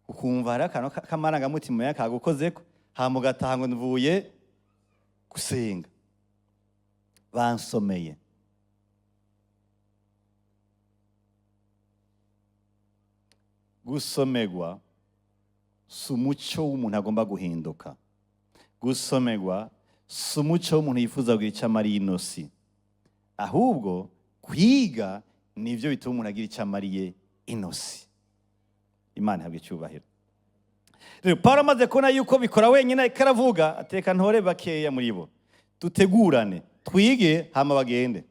ukumva hariho akantu k'amarangamutima yakagukozeko, hama ugataha ngo mvuye gusenga bansomeye. Gusomegwa si umuco w'umuntu agomba guhinduka. Gusomegwa si umuco w'umuntu yifuza kugira icyo amariye ino si. Ahubwo kwiga nivyo bituma umuntu agira icyo amariye ino si. Imana ihabwa icyubahiro. Rero Paulo amaze kubona yuko bikora wenyine, ariko aravuga ateka ntore bakeya muri bo, dutegurane, twige, hama bagende.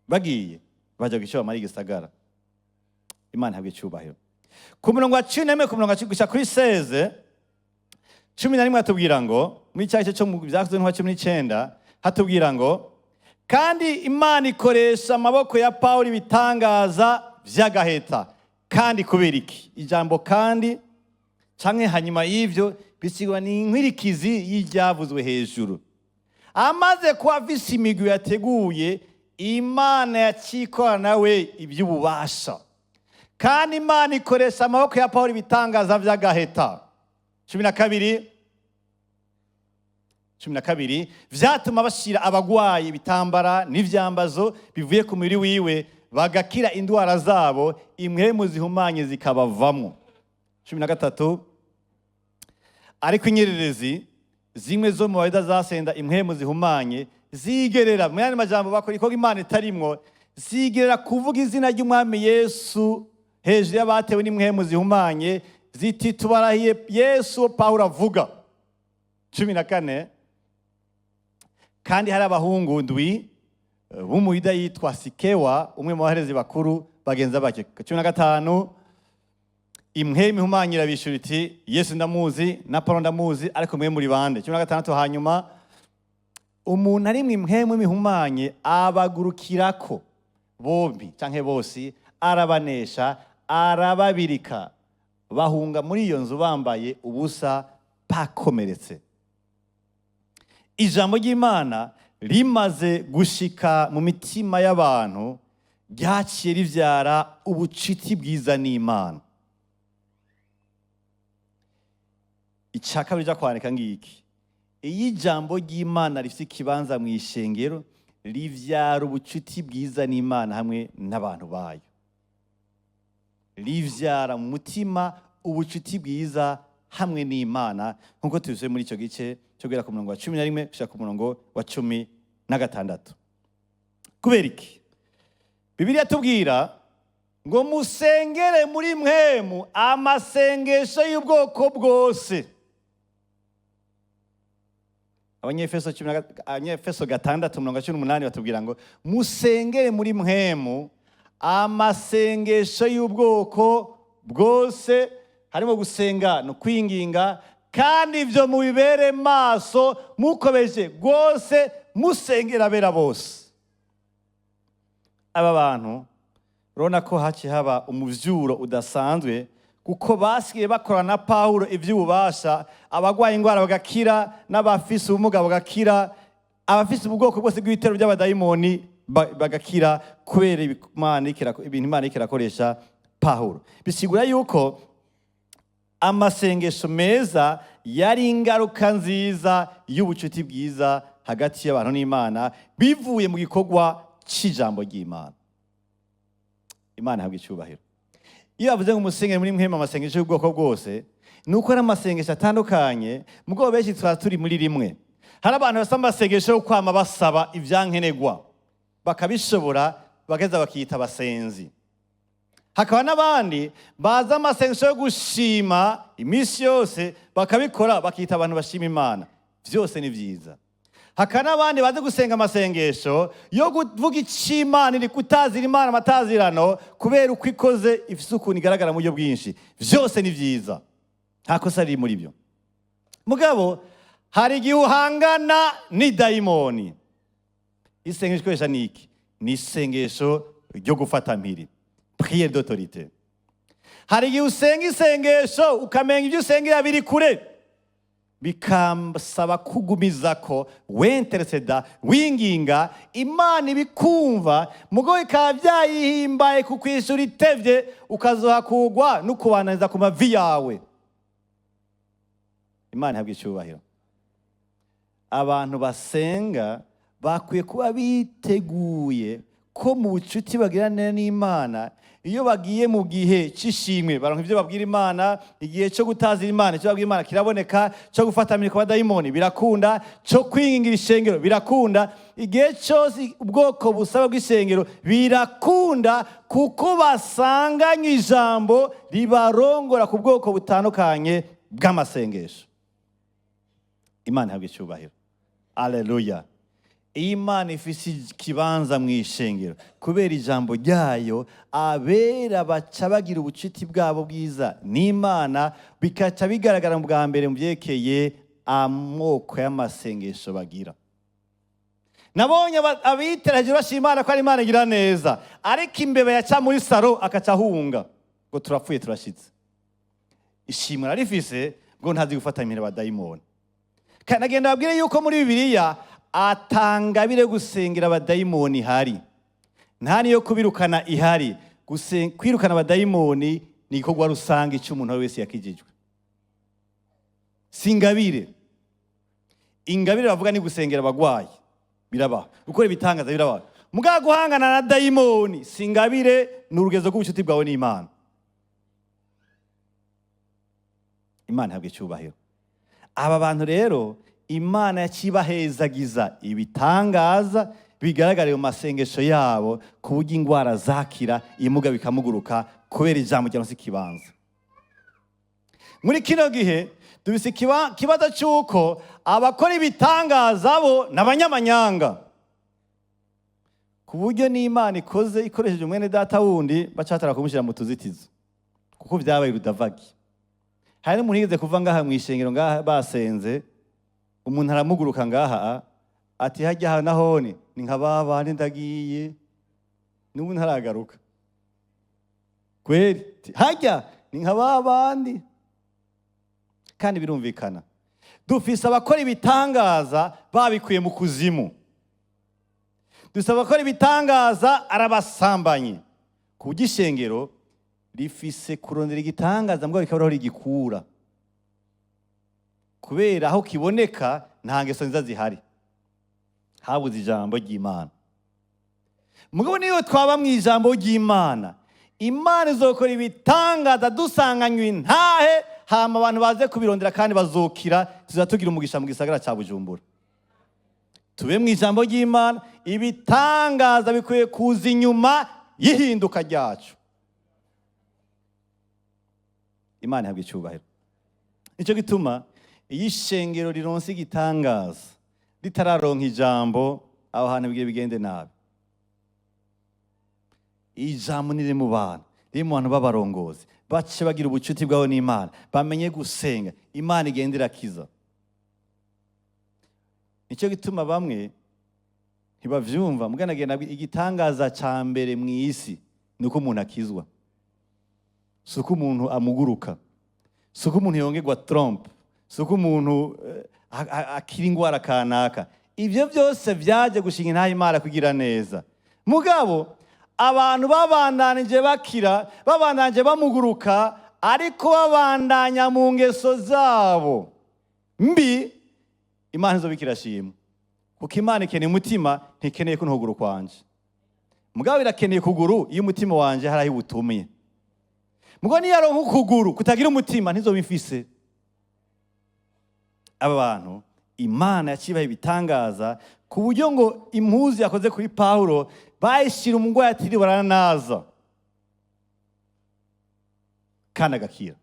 Bagiye baja guca bamara igisagara. Imana ihabwa icyubahiro. Ku murongo wa 11, ku murongo wa 10 gushika kuri 16, 11 hatubwira ngo, muri cya gice cyo mu Byakozwe n'Intumwa 19, hatubwira ngo: "Kandi Imana ikoresha amaboko ya Pawulo ibitangaza vy'agaheta." Kandi kubera iki? Ijambo "kandi" canke "hanyuma y'ivyo" bisigwa ni inkwirikizi y'iryavuzwe hejuru. Amaze kuba afise imigwi yateguye, Imana yacikorana nawe iby'ububasha. Kandi Imana ikoresha amaboko ya Pawulo ibitangaza vy'agaheta. 12, 12: "Vyatuma bashira abagwayi ibitambara n'ivyambazo bivuye ku mubiri wiwe, bagakira indwara zabo, impwemu zihumanye zikabavamo." 13. Ariko inyererezi zimwe zo mu Bayuda zasenda impwemu zihumanye, zigerera, mu yandi majambo bakora ikorwa Imana itarimwo, zigerera kuvuga izina ry'Umwami Yesu hejuru y'abatewe n'impwemu zihumanye, ziti: "Tubarahiye Yesu uwo Pawulo avuga." 14. Kandi hari abahungu ndwi b'Umuyuda yitwa Sikewa, umwe mu baherezi bakuru, bagenza bake. 15. Impwemu ihumanye irabishura iti: "Yesu ndamuzi, na Paulo ndamuzi, ariko mwe muri bande?" 16. Hanyuma umuntu ari mu impwemu mihumanye abagurukirako bombi canke bose, arabanesha, arababirika, bahunga muri iyo nzu bambaye ubusa, bakomeretse. Ijambo ry'Imana rimaze gushika mu mitima y'abantu, ryaciye rivyara ubucuti bwiza n'Imana. Icya kabiri cyo kwandika ngiki: iyo ijambo ry'Imana rifite ikibanza mu ishengero, rivyara ubucuti bwiza n'Imana hamwe n'abantu bayo. Rivyara mu mutima ubucuti bwiza hamwe n'Imana, nk'uko tubivuze muri icyo gice cyo guhera ku murongo wa 11 gushika ku murongo wa 16. Kubera iki Bibiliya tubwira ngo musengere muri mpwemu amasengesho y'ubwoko bwose? Abanyefeso 6 umurongo wa 18 batubwira ngo musengere muri mpwemu amasengesho y'ubwoko bwose, harimo gusenga no kwinginga, kandi ibyo mubibere maso mukomeje rwose, musengera abera bose. Aba bantu urabona ko haciye haba umuvyuro udasanzwe, kuko basigaye bakorana na Pawulo ivy'ububasha, abagwaye indwara bagakira, n'abafise ubumuga bagakira, abafise ubwoko bwose bw'ibitero by'abadayimoni bagakira, kubera ibintu Imana iriko irakoresha Pawulo. Bisigura yuko amasengesho meza yari ingaruka nziza y'ubucuti bwiza hagati y'abantu n'Imana, bivuye mu gikorwa c'ijambo ry'Imana. Imana ihabwa icyubahiro. Iyo bavuze ngo umusengere muri mpwemu amasengesho y'ubwoko bwose, ni uko ari amasengesho atandukanye. Mugabo benshi twaba turi muri rimwe. Hari abantu basa amasengesho yo kwama basaba ibyankenerwa, bakabishobora, bageza bakiyita abasenzi. Hakaba n'abandi baza amasengesho yo gushima iminsi yose, bakabikora, bakita abantu bashima Imana. Byose ni byiza. Hakaba n'abandi bazi gusenga amasengesho yo kuvuga icyo Imana iri kutazira Imana amatazirano, kubera uko ikoze, ifise ukuntu igaragara mu buryo bwinshi. Byose ni byiza, nta kosa riri muri byo. Mugabo hari igihe uhangana n'idayimoni. Isengesho ikoresha ni iki? Ni isengesho ryo gufata mpiri, prière d'autorité. Hari igihe usenga isengesho ukamenya ibyo usengera biri kure, bikasaba kugumiza ko winterceda, winginga Imana, ibikumva, mugo bikaba byayihimbaye kukwishura itevye, ukazohakugwa no kubananiza ku mavi yawe. Imana ihabwa icyubahiro. Abantu basenga bakwiye kuba biteguye ko mu bucuti bagirana n'Imana, iyo bagiye mu gihe cy'ishimwe baronka ibyo babwira Imana, igihe cyo gutazira Imana icyo babwira Imana kiraboneka, cyo gufata ku badayimoni birakunda, cyo kwingingira ishengero birakunda, igihe cyose ubwoko busaba bw'ishengero birakunda, kuko basanganywe ijambo ribarongora ku bwoko butandukanye bw'amasengesho. Imana ihabwa icyubahiro. Aleluya. Iyo Imana ifise ikibanza mu ishengero kubera ijambo ryayo, abera baca bagira ubucuti bwabo bwiza n'Imana, bikaca bigaragara mu bwa mbere mu byerekeye amoko y'amasengesho bagira. Nabonye abitera hejuru bashima Imana ko ari Imana igira neza, ariko imbeba yaca muri salon akaca ahunga ngo turapfuye, turashitse. Ishimwe ararifise ngo ntazi gufata impera abadayimoni. Kandi nagenda babwire yuko muri Bibiliya atangabire gusengera abadayimoni ihari, nta niyo kubirukana ihari. Kwirukana abadayimoni ni igikorwa rusange cy'umuntu wese yakijijwe, si ingabire. Ingabire bavuga ni gusengera abagwayi, birabaho, gukora ibitangaza birabaho. Mugabo guhangana na dayimoni si ingabire, ni urugezo rw'ubucuti bwawe n'Imana. Imana ihabwa icyubahiro. Aba bantu rero Imana yacibahezagiza ibitangaza bigaragariye mu masengesho yabo, ku buryo ingwara zakira, imuga bikamuguruka, kubera ijambo ryaronse ikibanza. Muri kino gihe dufise ikibazo cy'uko abakora ibitangaza bo ni abanyamanyanga, ku buryo n'Imana ikoze ikoresheje umwene data wundi bacatara kumushyira mu tuzitizo, kuko byabaye urudavagi. Hari n'umuntu yigeze kuva ngaha mu ishengero, ngaha basenze, umuntu aramuguruka ngaha, ati: "Hajya aha nahone ni nka babandi, ndagiye." N'ubu ntaragaruka kweri. Ati: "Hajya ni nka babandi." Kandi birumvikana, dufise abakora ibitangaza babikuye mu kuzimu, dufise abakora ibitangaza arabasambanyi, ku buryo ishengero rifise kurondera igitangaza mbwa bikaba ariho rigikura, kubera aho kiboneka nta ngeso nziza zihari, habuze ijambo ry'Imana. Mugabo niyo twaba mu ijambo ry'Imana, Imana izokora ibitangaza dusanganywe intahe, hama abantu baze kubirondera kandi bazokira. Tuza tugira umugisha mu gisagara ca Bujumbura. Tube mu ijambo ry'Imana. Ibitangaza bikwiye kuza inyuma y'ihinduka ryacu. Imana ihabwa icyubahiro. Nicyo gituma iyo ishengero rironse igitangaza ritararonka ijambo, aho hantu bigiye bigende nabi. Ijambo niri mu bantu, riri mu bantu b'abarongozi, bace bagira ubucuti bwabo n'Imana, bamenye gusenga, Imana igenda irakiza. Nicyo gituma bamwe ntibavyumva muganagenda. Igitangaza ca mbere mu isi ni uko umuntu akizwa, si uko umuntu amuguruka, si uko umuntu yongerwa trompe, si uko umuntu akira ingwara kanaka. Ibyo byose byaje gushinga intahe Imana kugira neza. Mugabo abantu babandanije bakira, babandanije bamuguruka, ariko babandanya mu ngeso zabo mbi, Imana izobika irashimwa, kuko Imana ikeneye umutima, ntikeneye ko ntuguru kwanje. Mugabo irakeneye ukuguru iyo umutima wanje hari aho iwutumiye. Mugabo niyo aronka ukuguru kutagira umutima, ntizoba ifise. Aba bantu Imana yacibaha ibitangaza, ku buryo ngo impuzu yakoze kuri Pawulo bayishyira umurwayi atiriwe aranaza, kandi agakira.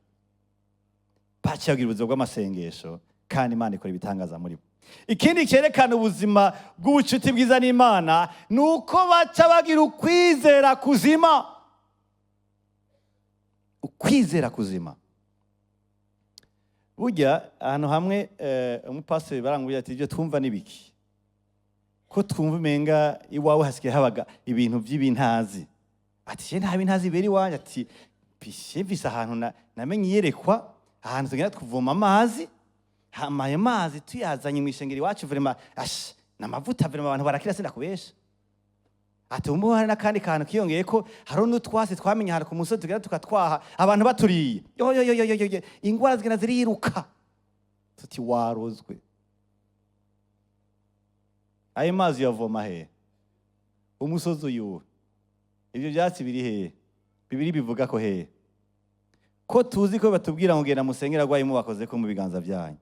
Baciye bagira ubuzima bw'amasengesho, kandi Imana ikora ibitangaza muri bo. Ikindi cyerekana ubuzima bw'ubucuti bwiza n'Imana ni uko baca bagira ukwizera kuzima. Ukwizera kuzima. Burya ahantu hamwe umupasiteri barangubwira ati: "Ibyo twumva ni biki, ko twumva umenga iwawe hasigaye habaga ibintu by'ibintazi?" Ati: "Je nta bintazi bibera iwanjye." Ati: "Pishe mvise ahantu namenye iyerekwa, ahantu tugenda kuvoma amazi, hama ayo mazi tuyazanye mu ishengero iwacu, vraiment ash namavuta, vraiment abantu barakira, sindakubesha." Ati: "Ubu hari n'akandi kantu kiyongeye, ko hari n'utwasi twamenye ahantu ku musozi tugenda tukatwaha abantu baturiye, yo yo yo yo yo yo, ingwara zigenda ziriruka." Tuti: "Warozwe. Ayo mazi uyavoma hehe? Umusozi uyuwe? Ibyo byatsi biri hehe? Bibiri bivuga ko hehe, ko tuzi ko batubwira ngo genda musengera agwaye mubakoze ko mu biganza byanyu?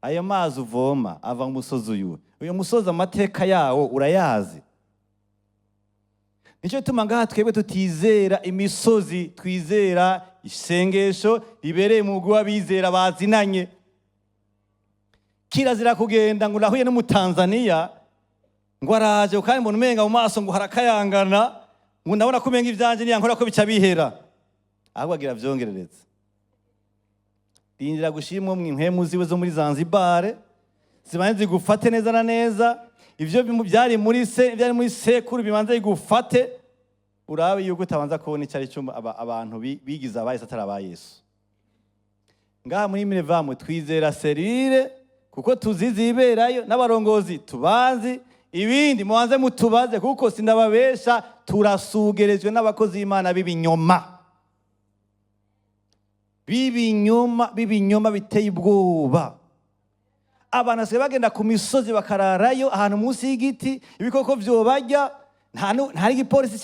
Ayo mazi uvoma ava mu musozi uyuwe? Uyu musozi amateka yawo urayazi?" Nicyo gituma ngaha twebwe tutizera imisozi, twizera isengesho ribereye mu mugwi w'abizera bazinanye. Kirazira kugenda ngo urahuye n'Umutanzaniya, ngo araje, kandi mbona umenga mu maso ngo harakayangana, ngo ndabona ko umenga ivyanje niyankora ko bica bihera. Ahubwo agira vyongereretse. Rindira gushimwo mu impwemu ziwe zo muri Zanzibar, zibanze zigufate neza na neza. Ivyo byari muri se, byari muri sekuru, bibanze bigufate, urabe yuko utabanza kubona icyo ari cyo. Abantu bigize abayesu atari aba Yesu. Ngaha muri Minevamu twizera cellule, kuko tuzi ziberayo n'abarongozi tubazi. Ibindi mubanze mutubaze, kuko sindababesha, turasugerejwe n'abakozi b'Imana b'ibinyoma, b'ibinyoma, b'ibinyoma biteye ubwoba. Abantu basigaye bagenda ku misozi bakararayo, ahantu munsi y'igiti, ibikoko vyobarya, nta n'igipolisi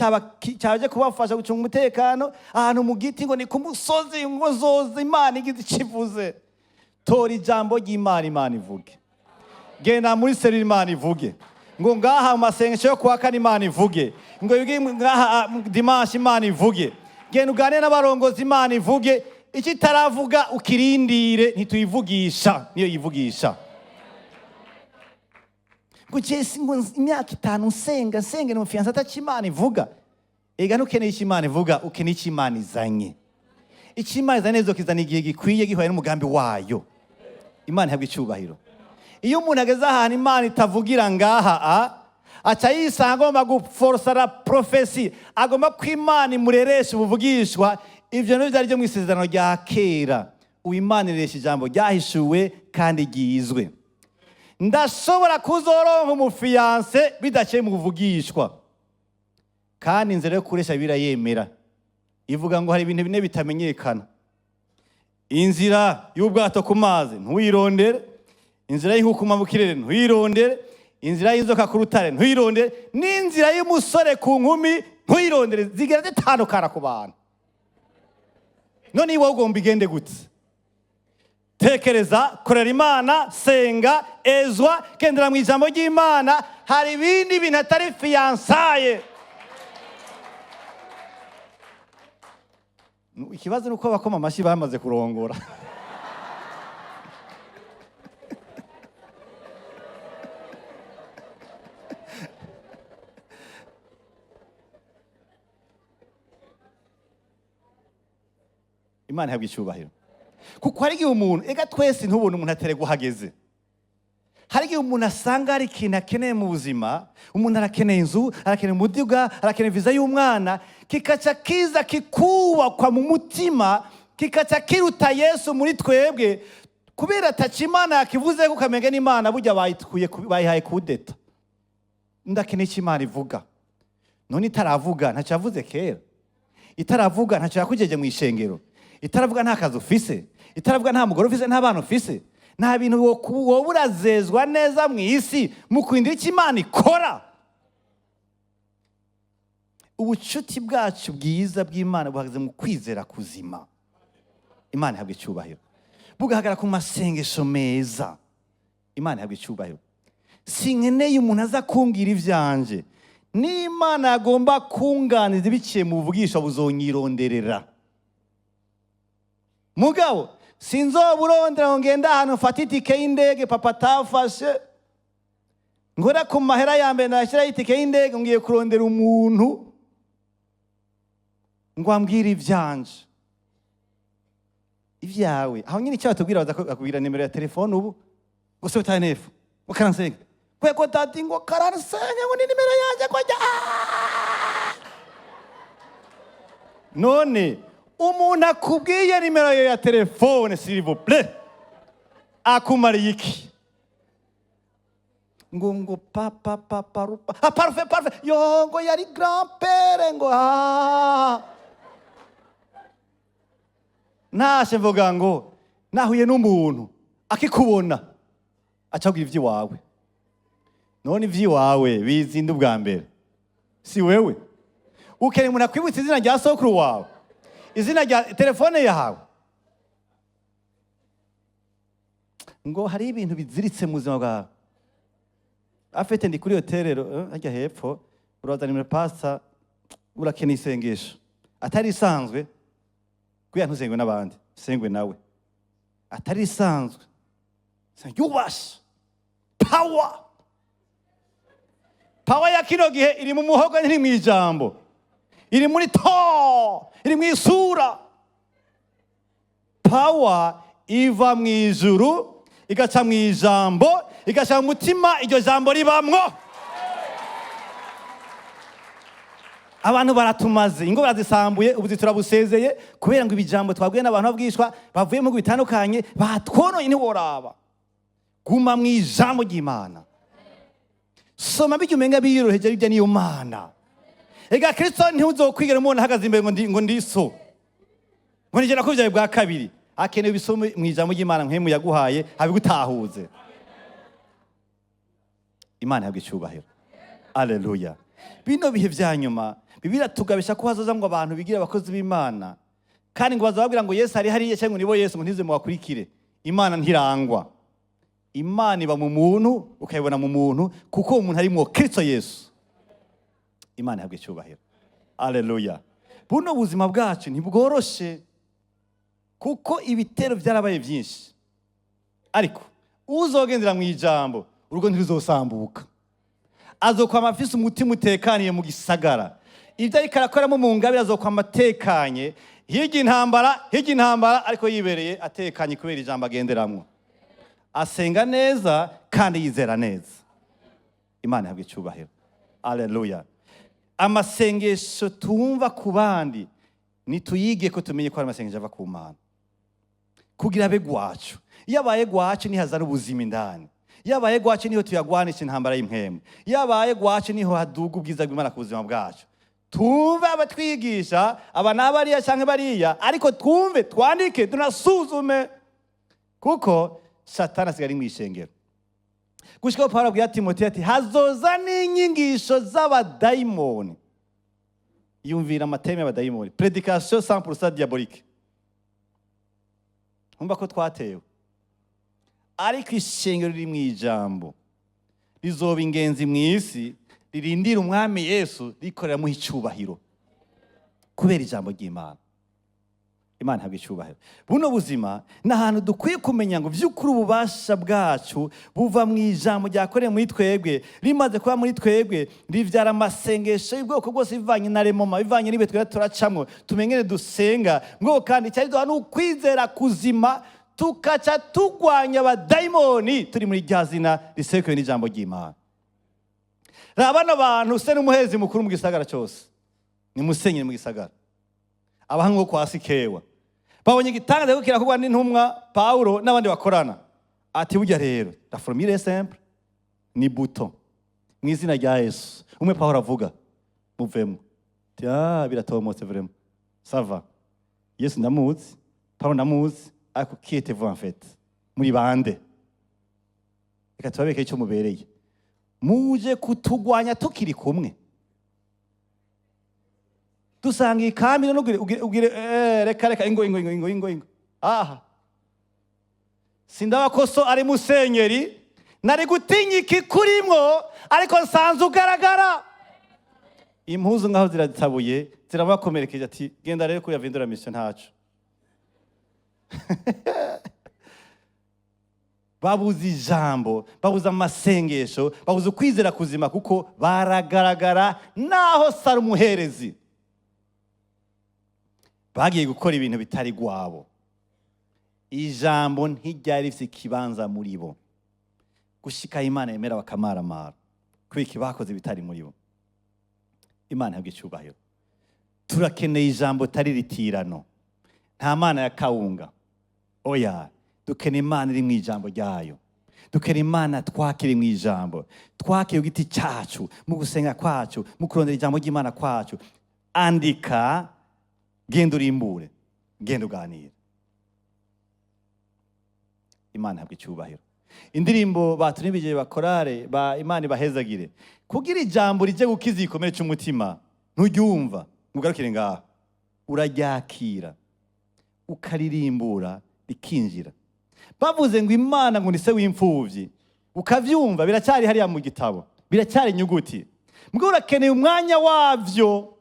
cyaje kubafasha gucunga umutekano. Ahantu mu giti, ngo ni ku musozi, ngo zoza Imana igize ikivuze. Tora ijambo ry'Imana, Imana ivuge. Genda muri cellule, Imana ivuge. Ngo ngaha mu masengesho yo kuwa kane, Imana ivuge. Ngo wige ngaha dimanche, Imana ivuge. Genda uganire n'abarongozi, Imana ivuge. Icyo itaravuga ukirindire. Ntituyivugisha, niyo yivugisha. Ngo jesi ngo imyaka 5 nsenga, nsenga ni umufiancé, ataco Imana ivuga. Ega ntukeneye icyo Imana ivuga, ukeneye icyo Imana izanye. Icyo Imana izanye neza kizana igihe gikwiye, gihuye n'umugambi wayo. Imana ihabwa icyubahiro. Iyo umuntu ageze ahantu Imana itavugira ngaha, aca yisanga agomba guforosa la prophétie, agomba ko Imana imureresha ubuvugishwa. Ivyo nivyo byari byo mu isezerano rya kera. Ubu Imana ireresha ijambo ryahishuwe kandi ryizwe. Ndashobora kuzoronka umufiancé bidaciye mu buvugishwa. Kandi inzira yo kuresha birayemera, ivuga ngo hari ibintu bine bitamenyekana: inzira y'ubwato ku mazi ntuyirondere, inzira y'inkukuma mu kirere ntuyirondere, inzira y'inzoka ku rutare ntuyirondere, n'inzira y'umusore ku nkumi ntuyirondere. Zigera zitandukana ku bantu. None iwe ugomba igende gute? Tekereza, korera Imana, senga, ezwa, kendera mu ijambo ry'Imana. Hari ibindi bintu atari fiançailles. Ikibazo ni uko abakoma amashyi bamaze kurongora. Imana ihabwa icyubahiro, kuko hari igihe umuntu, ega twese ntubone umuntu aterega uhageze. Hari igihe umuntu asanga hari ikintu akeneye mu buzima. Umuntu arakeneye inzu, arakeneye umuduga, arakeneye viza y'umwana, kikaca kiza kikubakwa mu mutima, kikaca kiruta Yesu muri twebwe, kubera ataca Imana yakivuze ko ukamenya n'Imana burya bayikuye, bayihaye kudeta. Ndakeneye icyo Imana ivuga. None itaravuga, ntacyo yavuze kera? Itaravuga, ntacyo yakugejeje mu ishengero? Itaravuga, nta kazi ufise? Itaravuga, nta mugore ufise, nta bana ufise, nta bintu wowe urazezwa neza mu isi mu kurindira icyo Imana ikora? Ubucuti bwacu bwiza bw'Imana buhagaze mu kwizera kuzima. Imana ihabwa icyubahiro. Bugahagarara ku masengesho meza. Imana ihabwa icyubahiro. Sinkeneye umuntu aza kumbwira ivyanje. N'Imana yagomba kunganiza biciye mu buvugisho, buzonyironderera. Mugabo sinzoburondera ngo ngende ahantu mfate itike y'indege papa atafashe, ngora ku mahera ya mbere nashyiraho itike y'indege, ngiye kurondera umuntu ngo ambwire ivyanje. Ibyawe aho nyine icyo batubwira, baza bakubwira nimero ya telefone ubu ngo se utanefu ngo karansenga kwego tati, ngo karansenga, ngo ni nimero yanjye ko jya. None umuntu akubwiye nimero ye ya telefone, s'il vous plaît, akumariye iki? Ngo papa, papa rupa, ah, parfait, parfait, yo ngo yari grand père, ngo ah. Nashe mvuga ngo nahuye n'umuntu akikubona acabwira ivy'iwawe. None ivy'iwawe bizinda ubwa mbere si wewe? Ukeneye umuntu akwibutsa izina rya sokuru wawe, izina rya telefone yawe? Ngo hari ibintu biziritse mu buzima bwawe. Afite ndi kuri hôtel hajya hepfo, uraza nimero pasta, urakeneye isengesho atari isanzwe, kugira ntusengwe n'abandi, usengwe nawe, atari isanzwe yubasha power. Power ya kino gihe iri mu muhogo, ntiri mu ijambo, iri muri to, iri mu isura. Power iva mu ijuru, igaca mu ijambo, igaca mu mutima iryo jambo ribamwo. Abantu baratumaze, ingo barazisambuye, ubuzi turabusezeye kubera ngo ibijambo twabwiye n'abantu babwishwa bavuye mu bihugu bitandukanye batwonoye. Ntiworaba, guma mu ijambo ry'Imana, soma bijya umenga biyoroheje, bijya niyo Mana. Ega Kristo ntiuzokwigera umubona ahagaze imbere ngo ndiso, ngo nigera kubyaye bwa kabiri. Akeneye ibisome mu ijambo ry'Imana, nkemu yaguhaye abigutahuze. Imana ihabwa icyubahiro. Aleluya. Bino bihe vya nyuma, Bibiliya tugabisha ko hazoza ngo abantu bigira abakozi b'Imana, kandi ngo bazababwira ngo Yesu ari hariya, cyangwa ngo nibo Yesu, ngo ntize mubakurikire. Imana ntirangwa. Imana iba mu muntu, ukayibona mu muntu, kuko uwo muntu arimwo Kristo Yesu. Imana ihabwa icyubahiro. Aleluya. Buno buzima bwacu ntibworoshe, kuko ibitero byarabaye byinshi, ariko uzogendera mu ijambo, urugo ntiruzosambuka. Azokwama afise umutima utekaniye mu gisagara. Ibyo ariko arakoramo mu ngabire azokwama atekanye. Hirya intambara, hirya intambara, ariko yibereye atekanye kubera ijambo agenderamwo. Asenga neza kandi yizera neza. Imana ihabwa icyubahiro. Aleluya. Amasengesho tumva ku bandi, nituyige ko tumenye ko ari amasengesho ava ku Mana, kugira abe gwacu. Iyo abaye gwacu, niho hazana ubuzima indani. Iyo abaye gwacu, niho tuyagwanisha intambara y'impwemu. Iyo abaye gwacu, niho haduga ubwiza bw'Imana ku buzima bwacu. Twumve abatwigisha, aba n'abariya canke bariya, ariko twumve, twandike, tunasuzume, kuko Satani asigaye ari mw'ishengero. Gushikaho Pawulo abwira Timoteyo ati: "Hazoza n'inyigisho z'abadayimoni." Yumvira amateme y'abadayimoni, prédication 100% diabolique. Umva ko twatewe, ariko ishengero riri mu ijambo rizoba ingenzi mu isi, ririndira Umwami Yesu, rikoreramo icyubahiro kubera ijambo ry'Imana. Imana ihabwa icyubahiro. Buno buzima ni ahantu dukwiye kumenya ngo by'ukuri ububasha bwacu buva mu ijambo ryakorewe muri twebwe. Rimaze kuba muri twebwe, rivyara amasengesho y'ubwoko bwose, bivanye na remoma, bivanye n'ibihe twebwe turacamwo, tumenyere dusenga ngo. Kandi icari duha ni ukwizera kuzima, tukaca tugwanya abadayimoni turi muri rya zina risekuye n'ijambo ry'Imana. Raba bano bantu, se n'umuhezi mukuru mu gisagara cyose, ni musenyeri mu gisagara, abahanga bo kwa Sikewa babonye igitangaza ko kirakorwa n'intumwa Pawulo n'abandi bakorana. Ati: "Burya rero la formule est simple, ni bouton mu izina rya Yesu umwe Pawulo avuga, muvemo." Ati: "Ah, biratomotse, vraiment ça va. Yesu ndamuzi, Pawulo ndamuzi, ariko qui êtes-vous en fait? Muri bande? Reka tubabeke icyo mubereye. Muje kutugwanya tukiri kumwe, dusanga ikambi none ugire reka, reka, ingo, ingo, ingo, ingo, ingo, ingo aha. Sindaba ko so ari musenyeri, nari gutinya iki kurimwo, ariko nsanze ugaragara." Impuzu ngaho ziratabuye, zirabakomerekeje. Ati: "Genda rero kuri avindura mission, ntaco." Babuze ijambo, babuze amasengesho, babuze ukwizera kuzima, kuko baragaragara naho sari umuherezi. Bagiye gukora ibintu bitari gwabo. Ijambo ntiryari rifite ikibanza muri bo, gushika Imana yemera bakamaramara kubera iki bakoze ibitari muri bo. Imana ihabwa icyubahiro. Turakeneye ijambo tari ritirano. Nta Mana ya kawunga, oya. Dukeneye Imana iri mu ijambo ryayo. Dukeneye Imana twakire mu ijambo, twakire ku giti cyacu, mu gusenga kwacu, mu kurondera ijambo ry'Imana kwacu. Andika, genda urimbure, genda uganire. Imana ihabwa icyubahiro. Indirimbo baturimbije, bakorare ba, Imana ibahezagire. Kugira ijambo rijye gukiza igikomere cy'umutima, nturyumva ngo ugarukire ngaho. Uraryakira, ukaririmbura, rikinjira. Bavuze ngo Imana ngo ni se w'imfubyi, ukavyumva biracyari hariya mu gitabo, biracyari inyuguti. Mbwo urakeneye umwanya wavyo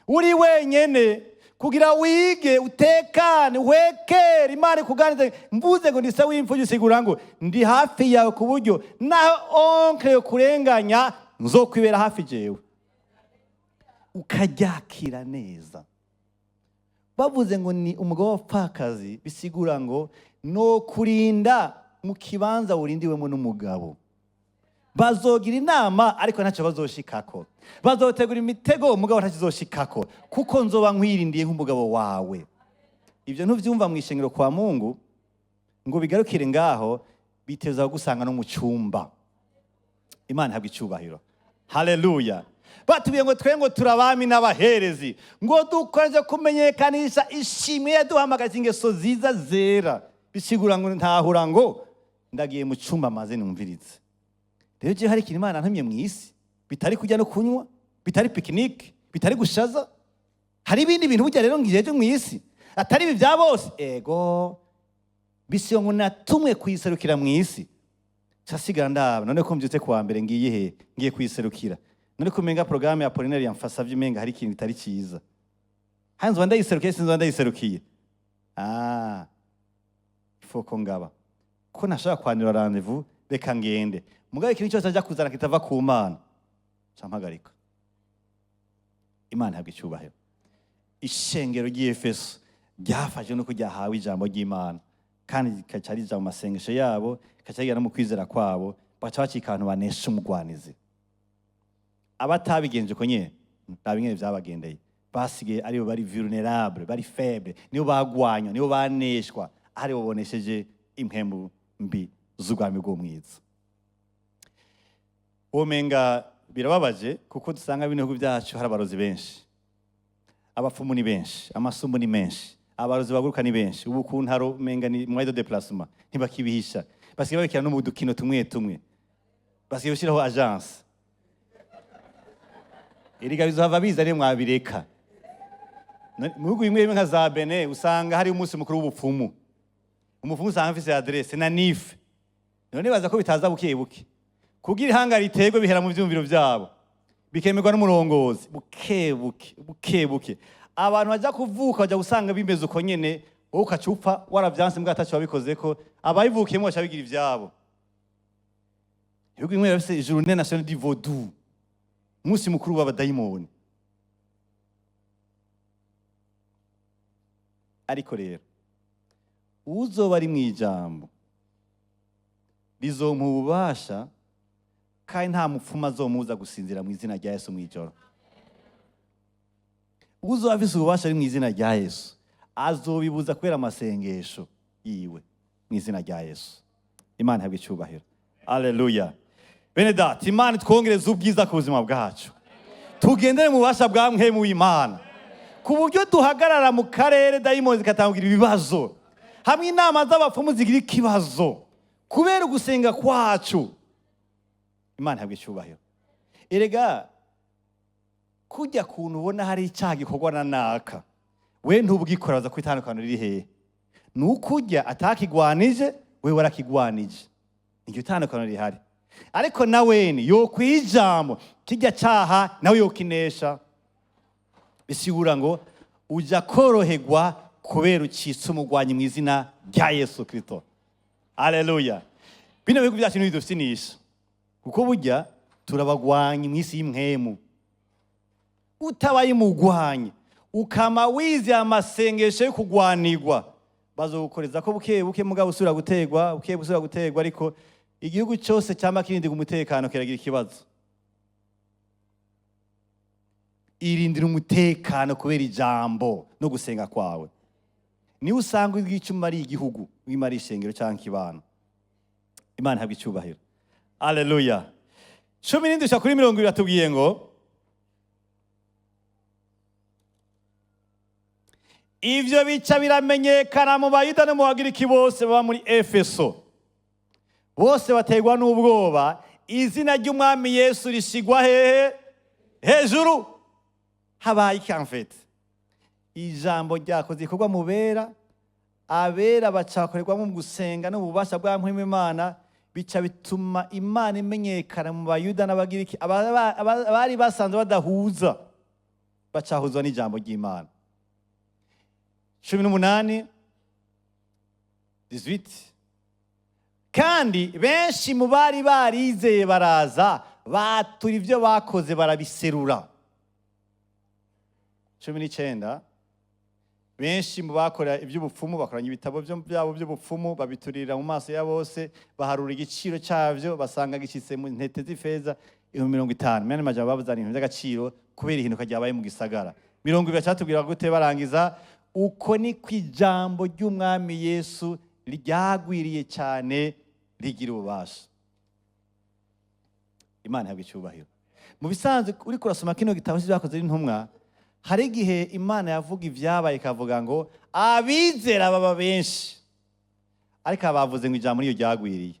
uri wenyene kugira wige, utekane, uhekere, Imana ikuganize. Mvuze ngo ndi se w'imfubyi, usigura ngo ndi hafi yawe, ku buryo naho oncle yo kurenganya, nzokwibera hafi jewe. Ukaryakira neza. Bavuze ngo ni umugabo w'abapfakazi, bisigura ngo no kurinda mu kibanza wurindiwemo n'umugabo. Bazogira inama, ariko ntacyo bazoshikako. Bazotegura imitego, umugabo ntacyo izoshikako, kuko nzoba nkwirindiye nk'umugabo wawe. Ibyo ntuvyumva mu ishengero kwa Mungu ngo bigarukire ngaho, biteza kugusanga no mu cyumba. Imana ihabwa icyubahiro. Haleluya. Batubwiye ngo twe ngo turabami n'abaherezi, ngo dukomeje kumenyekanisha ishimwe yaduhamagaje ingeso ziza zera. Bisigura ngo ntahura ngo ndagiye mu cyumba maze numvirize. Rero jewe hari ikintu Imana ntumye mu isi bitari kurya no kunywa, bitari pikinike, bitari gushaza. Hari ibindi bintu burya rero ngijeje mu isi atari ibi bya bose. Ego. Bisiyo ngo natumwe kuyiserukira mu isi. Casigara ndaba none ko mbyutse kuwa mbere ngiye he? Ngiye kuyiserukira. None ko umenga programme ya Apollinaire yamfasavye, umenga hari ikintu kitari ciza. Hanze ndayiserukiye, sinzi ndayiserukiye. Ah, faut ko ngaba ko ntashobora kwandura rendez-vous, reka ngende. Mugabe ikintu cyose ajya kuzana kitava ku Mana, campagarika. Imana ihabwa icyubahiro. Ishengero ry'Efeso ryafashwe nuko ryahawe ijambo ry'Imana, kandi rikaca rija mu masengesho yabo, rikaca rigera no mu kwizera kwabo, baca bacika abantu banesha umugwanizi. Abatabigenje uko nyene, nta bimwe vyabagendeye, basigaye aribo bari vulnerable, bari faible, nibo bagwanywa, nibo baneshwa, aribo bonesheje impwemu mbi z'ubwami bw'umwiza. Womenga birababaje, kuko dusanga bino bihugu byacu hari abarozi benshi, abapfumu ni benshi, amasumbu ni menshi, abarozi baguruka ni benshi. Ubu ku ntaro umenga ni moyen de déplacement, ntibakibihisha, basigaye babikira no mu dukino tumwe tumwe, basigaye bashyiraho agence. Erega bizohava biza niyo mwabireka. Mu bihugu bimwe bimwe nka za Benin, usanga hari umunsi mukuru w'ubupfumu. Umupfumu usanga afise adresse na NIF. None baza ko bitaza buke buke kugira ihanga riterwe, bihera mu vyumviro vyabo, bikemerwa n'umurongozi, buke buke buke buke. Abantu baja kuvuka baja gusanga bimeze uko nyene. Wowe ukaca upfa waravyanse, mbwa ataco wabikozeko. Abayivukiyemo baca bigira ivyabo. Ibihugu bimwe bifise Journée nationale du vaudou, umunsi mukuru w'abadayimoni. Ariko rero uzoba ari mu ijambo rizompa ububasha, kandi nta mupfumu azomubuza gusinzira mu izina rya Yesu. Mw'ijoro uzoba afise ububasha ari mu izina rya Yesu, azobibuza kubera amasengesho yiwe mu izina rya Yesu. Imana ihabwe icyubahiro. Aleluya. Bene data, Imana itwongereza ubwiza ku buzima bwacu, tugendere mu bubasha bwa mpwemu w'Imana, ku buryo duhagarara mu karere dayimoni zikatangira ibibazo, hamwe inama z'abapfumu zigira ikibazo kubera ugusenga kwacu. Imana ihabwe icyubahiro. Erega kujya kuntu ubona hari icyaha gikorwa na naka, we ntubwikora, baza ko itandukaniro riri hehe? Ni uko ujya atakigwanije, we warakigwanije. Iryo tandukaniro rihari. Ariko na wene yokwijambo kijya cyaha, nawe yokinesha. Bisigura ngo ujya koroherwa kubera ucitse umugwanyi mu izina rya Yesu Kristo. Aleluya. Bino bihugu byacu ntibidufitinisha, kuko burya turabagwanyi mu isi y'impwemu. Utabaye umugwanyi, ukama wize amasengesho yo kugwanirwa, bazogukoreza ko buke buke, mugabo usubira gutegwa, buke usubira gutegwa. Ariko igihugu cyose cyama kirindirwa umutekano kiragira ikibazo. Irindira umutekano kubera ijambo no gusenga kwawe. Niwe usanga igice ari igihugu, wimara ishengero cyangwa ikibano. Imana ihabwa icyubahiro. Aleluya. 17 kuri 20 atubwiye ngo ivyo bica biramenyekana mu Bayuda no mu Bagiriki bose baba muri Efeso, bose baterwa n'ubwoba. Izina ry'Umwami Yesu rishigwa hehe? Hejuru. Habaye iki? En fait, ijambo ryakoze igikorwa mu bera. Abera bacakorerwamo mu gusenga no mu bubasha bwa mpwemu Imana, bica bituma Imana imenyekana mu Bayuda n'Abagiriki. Abari basanzwe badahuza bacahuzwa n'ijambo ry'Imana. 18, 18. Kandi benshi mu bari barizeye baraza, batura ibyo bakoze, barabiserura. 19. Benshi mu bakora iby'ubupfumu bakoranya ibitabo byabo by'ubupfumu, babiturira mu maso ya bose, baharura igiciro cyabyo, basanga gishyitse mu ntete z'ifeza 50,000. Mene majambo, babuzana ibintu by'agaciro kubera ihinduka ryabaye mu gisagara. 20 cyatubwira gute? Barangiza, uko ni ku ijambo ry'Umwami Yesu ryagwiriye cyane, rigira ububasha. Imana ihabwa icyubahiro. Mu bisanzwe uriko urasoma kino gitabo cy'Ibyakozwe n'Intumwa, hari igihe Imana yavuga ibyabaye ikavuga ngo abizera baba benshi, ariko abavuze ngo ijambo niyo ryagwiriye.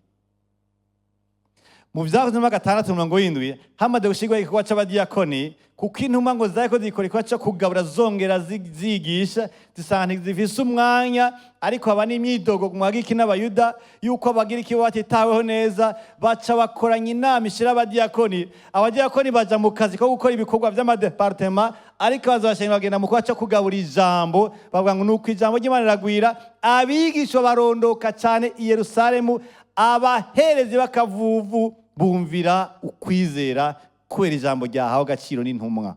Mu Vyakozwe 6:70, hamaze gushirwaho igikorwa c'abadiyakoni, kuko intumwa ngo zariko zikora igikorwa co kugabura zongera zigisha, zisanga ntizifise umwanya, ariko haba n'imyidogo mu Bagiriki n'Abayuda yuko Abagiriki bo batitaweho neza. Baca bakoranya inama ishira abadiyakoni. Abadiyakoni baja mu kazi ko gukora ibikorwa vy'amadepartema, ariko bazabashenga bagenda mu gikorwa co kugabura ijambo. Bavuga ngo nuko ijambo ry'Imana riragwira, abigishwa barondoka cane i Yerusalemu, abaherezi b'akavuvu bumvira ukwizera kubera ijambo ryahawe agaciro n'intumwa.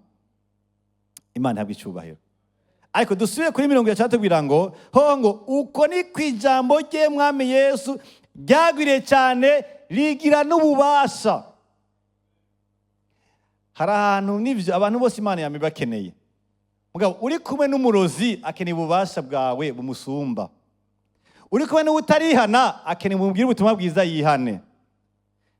Imana ihabwa icubahiro. Ariko dusubire kuri mirongo itatu, tubwira ngo ho ngo uko ni ku ijambo rye Mwami Yesu ryagwiriye cyane, rigira n'ububasha. Hari ahantu n'ivyo abantu bose Imana yama ibakeneye. Mugabo uri kumwe n'umurozi akeneye ububasha bwawe bumusumba. Uri kumwe n'uwutarihana akeneye umubwire ubutumwa bwiza yihane.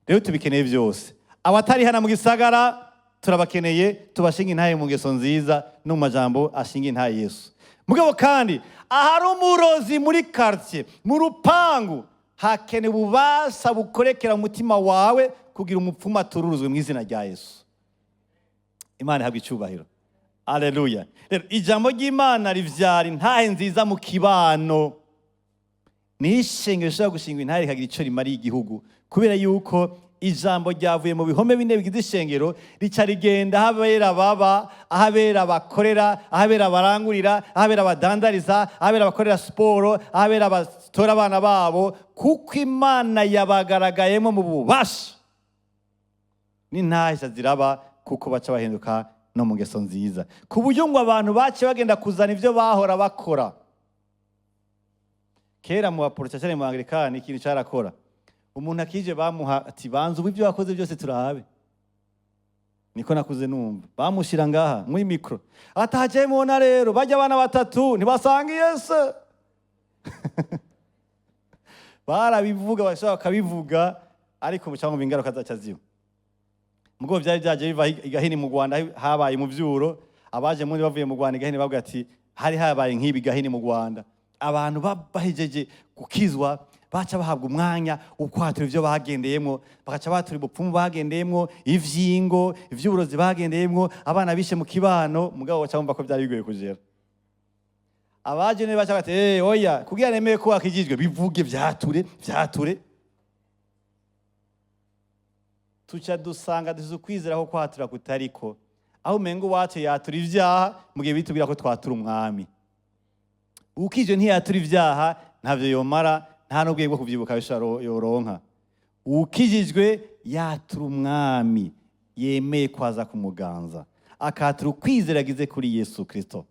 Rero tubikeneye byose. Abatarihana mu gisagara turabakeneye, tubashinga intahe mu ngeso nziza no mu majambo ashinga intahe Yesu. Mugabo kandi ahari umurozi muri quartier, mu rupangu, hakenewe ububasha bukorekera umutima wawe kugira umupfumu atururuzwe mu izina rya Yesu. Imana ihabwa icubahiro. Aleluya. Rero ijambo ry'Imana rivyara intahe nziza mu kibano. Ni ishengero rishobora gushingwa intahe rikagira ico rimariye igihugu, kubera yuko ijambo ryavuye mu bihome bine bigize ishengero, rica rigenda aho abera baba, aho abera bakorera, aho abera barangurira, aho abera badandariza, aho abera bakorera siporo, aho abera batora abana babo, kuko Imana yabagaragayemo mu bubasha. N'intahe ziraba, kuko baca bahinduka no mu ngeso nziza, ku buryo ngo abantu baciye bagenda kuzana ivyo bahora bakora kera mu Baporotesitanti cyane mu Anglikani. Ikintu cyarakora, umuntu akije bamuha ati: "Banza ubu ibyo wakoze byose turabe." Niko nakuze numva bamushyira ngaha muri mikoro, atahaciye mubona. Rero bajya abana batatu ntibasangiye se, barabivuga, bashobora bakabivuga, ariko cyangwa ingaruka zaca ziba. Mugo byari byaje biva i Gahini mu Rwanda, habaye mu vyuro. Abaje muri bavuye mu Rwanda i Gahini bavuga ati hari habaye nk'ibi Gahini mu Rwanda. Abantu bahejeje gukizwa baca bahabwa umwanya wo kwatura ivyo bagendeyemwo, bagaca batura ubupfumu bagendeyemwo, ivyingo, ivy'uburozi bagendeyemwo, abana bishe mu kibano. Mugabo baca bumva ko byari bigoye kugera abaje ne, baca bati: "Eh, oya, kugira nemeye ko wakijijwe, bivuge, vyature, vyature." Tuca dusanga dusize ukwizera ko kwatura kutariko, aho umenga uwacu yatura ivyaha mu gihe bitubwira ko twatura Umwami. Ukije ntiyatura ivyaha, ntavyo yomara, nta n'ubwenge bwo kuvyibuka bishobora yoronka. Ukijijwe yatura Umwami yemeye kwaza kumuganza, akatura ukwizera agize kuri Yesu Kristo.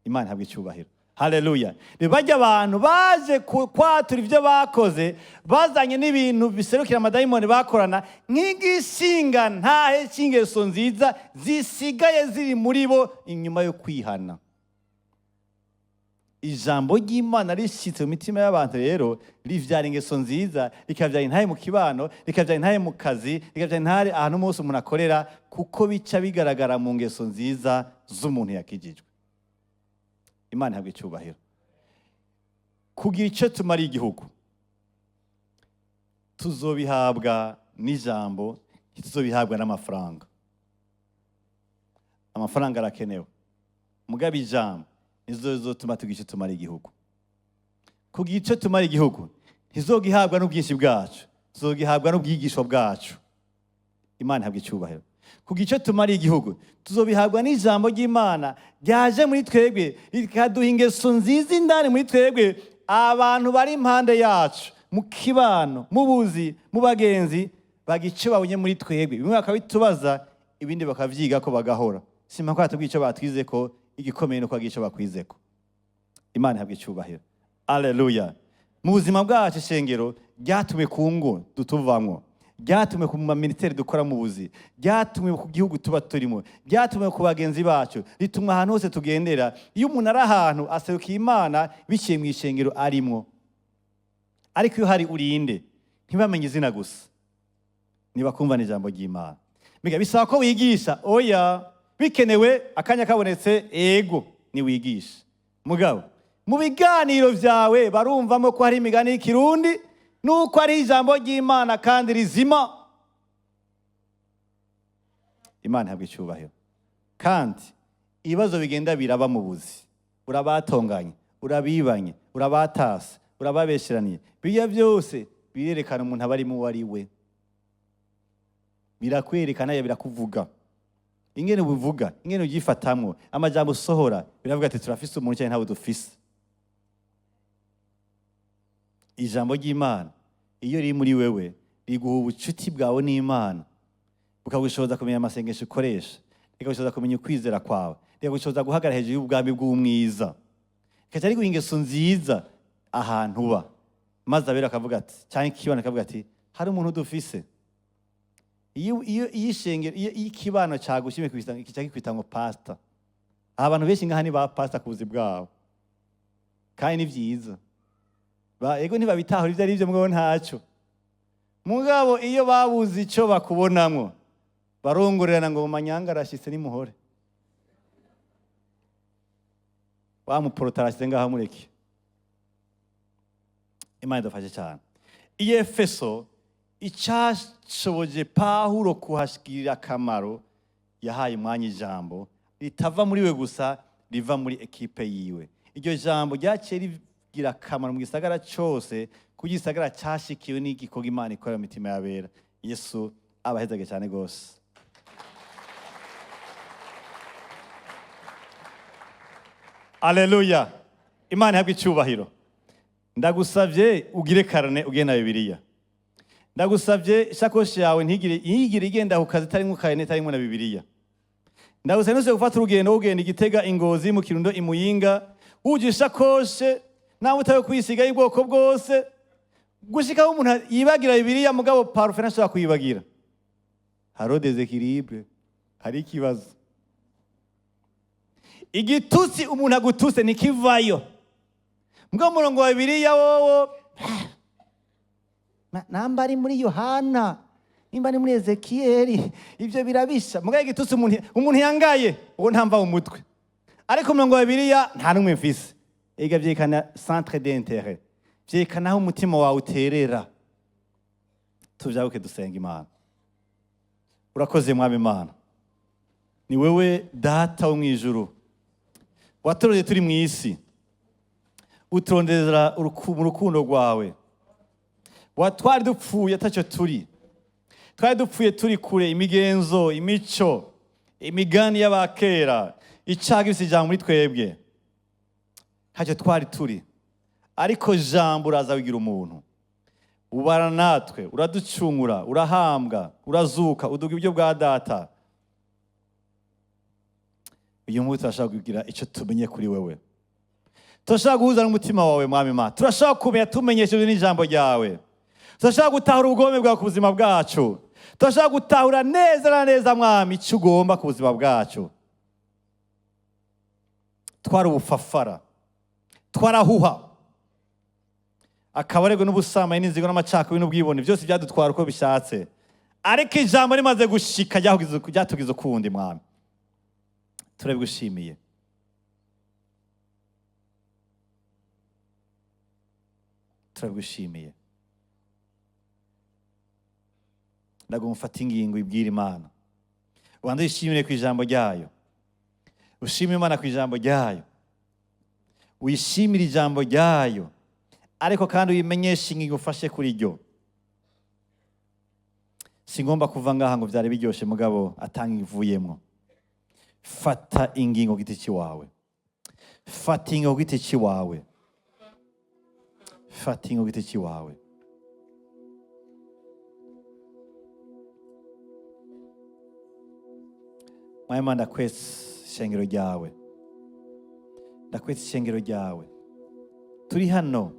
Imana ihabwa icyubahiro. Haleluya. Bajya abantu baje kwatura ibyo bakoze, bazanye n'ibintu biserukira amadayimoni bakorana, nk'igishinga ntahe cy'ingeso nziza zisigaye ziri muri bo inyuma yo kwihana. Ijambo ry'Imana rishyitse mu mitima y'abantu rero rivyara ingeso nziza, rikavyara intahe mu kibano, rikavyara intahe mu kazi, rikavyara intahe ahantu hose umuntu akorera, kuko bica bigaragara mu ngeso nziza z'umuntu yakijijwe. Imana ihabwa icyubahiro. Kugira icyo tumariye igihugu tuzobihabwa n'ijambo, ntituzobihabwa n'amafaranga. Amafaranga arakenewe, mugabo ijambo nizo zizotuma tugira icyo tumara igihugu. Kugira icyo tumara igihugu ntizogihabwa n'ubwinshi bwacu, tuzogihabwa n'ubwigishwa bwacu. Imana ihabwa icyubahiro. Kugira icyo tumara igihugu tuzobihabwa n'ijambo ry'Imana ryaje muri twebwe, rikaduha ingeso nziza indani muri twebwe. Abantu bari impande yacu, mu kibano, mu buzi, mu bagenzi, bagira icyo babonye muri twebwe. Bimwe bakabitubaza, ibindi bakavyiga ko bagahora simpa ko batubwiye icyo batwize ko. Igikomeye nuko bagira icyo bakwizeko. Imana ihabwa icyubahiro. Aleluya. Mu buzima bwacu, ishengero ryatumwe ku ngo dutuvamwo, ryatumwe ku maminisiteri dukora mu buzi, ryatumwe ku gihugu tuba turimo, ryatumwe ku bagenzi bacu, ritumwa ahantu hose tugendera. Iyo umuntu ari ahantu aserukiye Imana biciye mu ishengero arimwo. Ariko iyo hari urinde, ntibamenye izina gusa, nibakumva ijambo ry'Imana. Mbega bisaba ko wigisha? Oya. Bikenewe akanya kabonetse, ego, niwigisha. Mugabo mu biganiro vyawe barumvamo ko hari imigani y'ikirundi nuko ari ijambo ry'Imana kandi rizima. Imana ihabwa icyubahiro. Kandi ibibazo bigenda biraba mu buzi, urabatonganye, urabibanye, urabatase, urababesheraniye, bijya byose birerekana umuntu aba arimo uwo ari we. Birakwerekana, ya birakuvuga ingene ubivuga, ingene ubyifatamwo, amajambo usohora, biravuga ati turafise umuntu cyangwa ntabwo dufise. Ijambo ry'Imana iyo riri muri wewe riguha ubucuti bwawe n'Imana, bukagushoboza kumenya amasengesho ukoresha, rikagushoboza kumenya ukwizera kwawe, rikagushoboza guhagarara hejuru y'ubwami bw'umwiza, rikaca riguha ingeso nziza ahantu uba, maze abera akavuga ati, cyangwa ikibano akavuga ati hari umuntu dufise. Iyo ishengero, iyo ikibano cagushimye kica kikwita ngo pastor. Abantu benshi ngaha ni ba pastor ku buzi bwabo, kandi ni vyiza. Ego ntibabitahura ivyo ari vyo, mugabo ntaco. Mugabo iyo babuze ico bakubonamwo, barongorerana ngo manyanga arashitse nimuhore. Wa muporota arashitse ngaha mureke. Imana idufashe cyane. I Efeso icashoboje Pawulo kuhashikirira akamaro, yahaye umwanya ijambo ritava muri we gusa, riva muri ekipe yiwe. Iryo jambo ryaciye rigira akamaro mu gisagara cose, kuko igisagara cashikiwe n'igikorwa Imana ikorera mu mitima y'abera. Yesu abahezage cyane gose. Aleluya. Imana ihabwe icyubahiro. Ndagusavye ugire karne ugire na Bibiliya. Ndagusavye ishakoshi yawe ntigire igenda ku kazi itarimwo karne, itarimwo na Bibiliya. Ndagusavye ntuse gufata urugendo ugenda Igitega, Ingozi, mu Kirundo, i Muyinga, wuje ishakoshe nawe utawe kwisiga y'ubwoko bwose, gushika aho umuntu yibagira Bibiliya, mugabo parufe ntashobora kuyibagira. Haro déséquilibre, hari ikibazo. Igitutsi umuntu agutuse ntikivayo. Mugabo umurongo wa Bibiliya wowo, namba ari muri Yohana, nimba ari muri Ezekiyeli, ivyo birabisha. Mugabo igitutsi umuntu yangaye, uwo ntamva mu mutwe. Ariko umurongo wa Bibiliya nta n'umwe mfise. Ega vyerekana centre d'intérêt, vyerekana aho umutima wawe uterera. Tuvyabuke dusenga Imana. Urakoze Mwami Imana, ni wewe Data wo mw'ijuru, waturondeye turi mw'isi, uturondera mu rukundo rwawe. Twari dupfuye atacyo turi, twari dupfuye turi kure imigenzo, imico, imigani y'abakera, icaga ibisi ijambo muri twebwe, ntacyo twari turi. Ariko jambo uraza wigira umuntu, ubana natwe, uraducungura, urahambwa, urazuka, uduga ibyo bwa Data. Uyu munsi turashaka kugira icyo tumenye kuri wewe, turashaka guhuza n'umutima wawe Mwami Imana, turashaka kumenya tumenyeshejwe n'ijambo ryawe, turashaka gutahura ubugome bwawe ku buzima bwacu, turashaka gutahura neza na neza Mwami icyo ugomba ku buzima bwacu. Twari ubufafara, twarahuha, akabarego n'ubusambanyi n'inzigo n'amacakubiri n'ubwibone, byose byadutwara uko bishatse. Ariko ijambo rimaze gushika ryatugize ukundi Mwami, turabigushimiye. Turabigushimiye. Ndagomba ufate ingingo ibwira Imana, ubanze uyishimire ku ijambo ryayo, ushime Imana ku ijambo ryayo, uyishimire ijambo ryayo, ariko kandi uyimenyeshe ingingo ufashe kuri ryo. Singomba kuva ngaha ngo vyari biryoshe, mugabo atanga ivuyemwo. Fata ingingo giti ciwawe, fata ingingo giti ciwawe, fata ingingo giti ciwawe. Mwami, ndakwese ishengero ryawe, ndakwese ishengero ryawe. Turi hano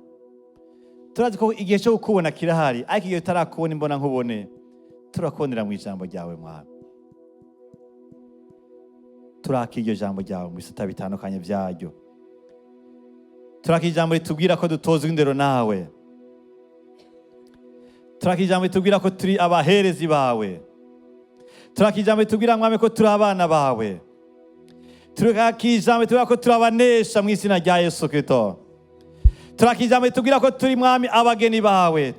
turazi ko igihe cyo kukubona kirahari, ariko igihe utarakubona imbona nkubone, turakubonera mu ijambo ryawe Mwami. Turaka iryo jambo ryawe mu bisata bitandukanye byaryo, turaka ijambo ritubwira ko dutozwa indero nawe, turaka ijambo ritubwira ko turi abaherezi bawe, turaka ijambo ritubwira Mwami ko turi abana bawe, turaka ijambo ritubwira ko turi abanesha mu izina rya Yesu Kristo, turaka ijambo ritubwira ko turi Mwami abageni bawe,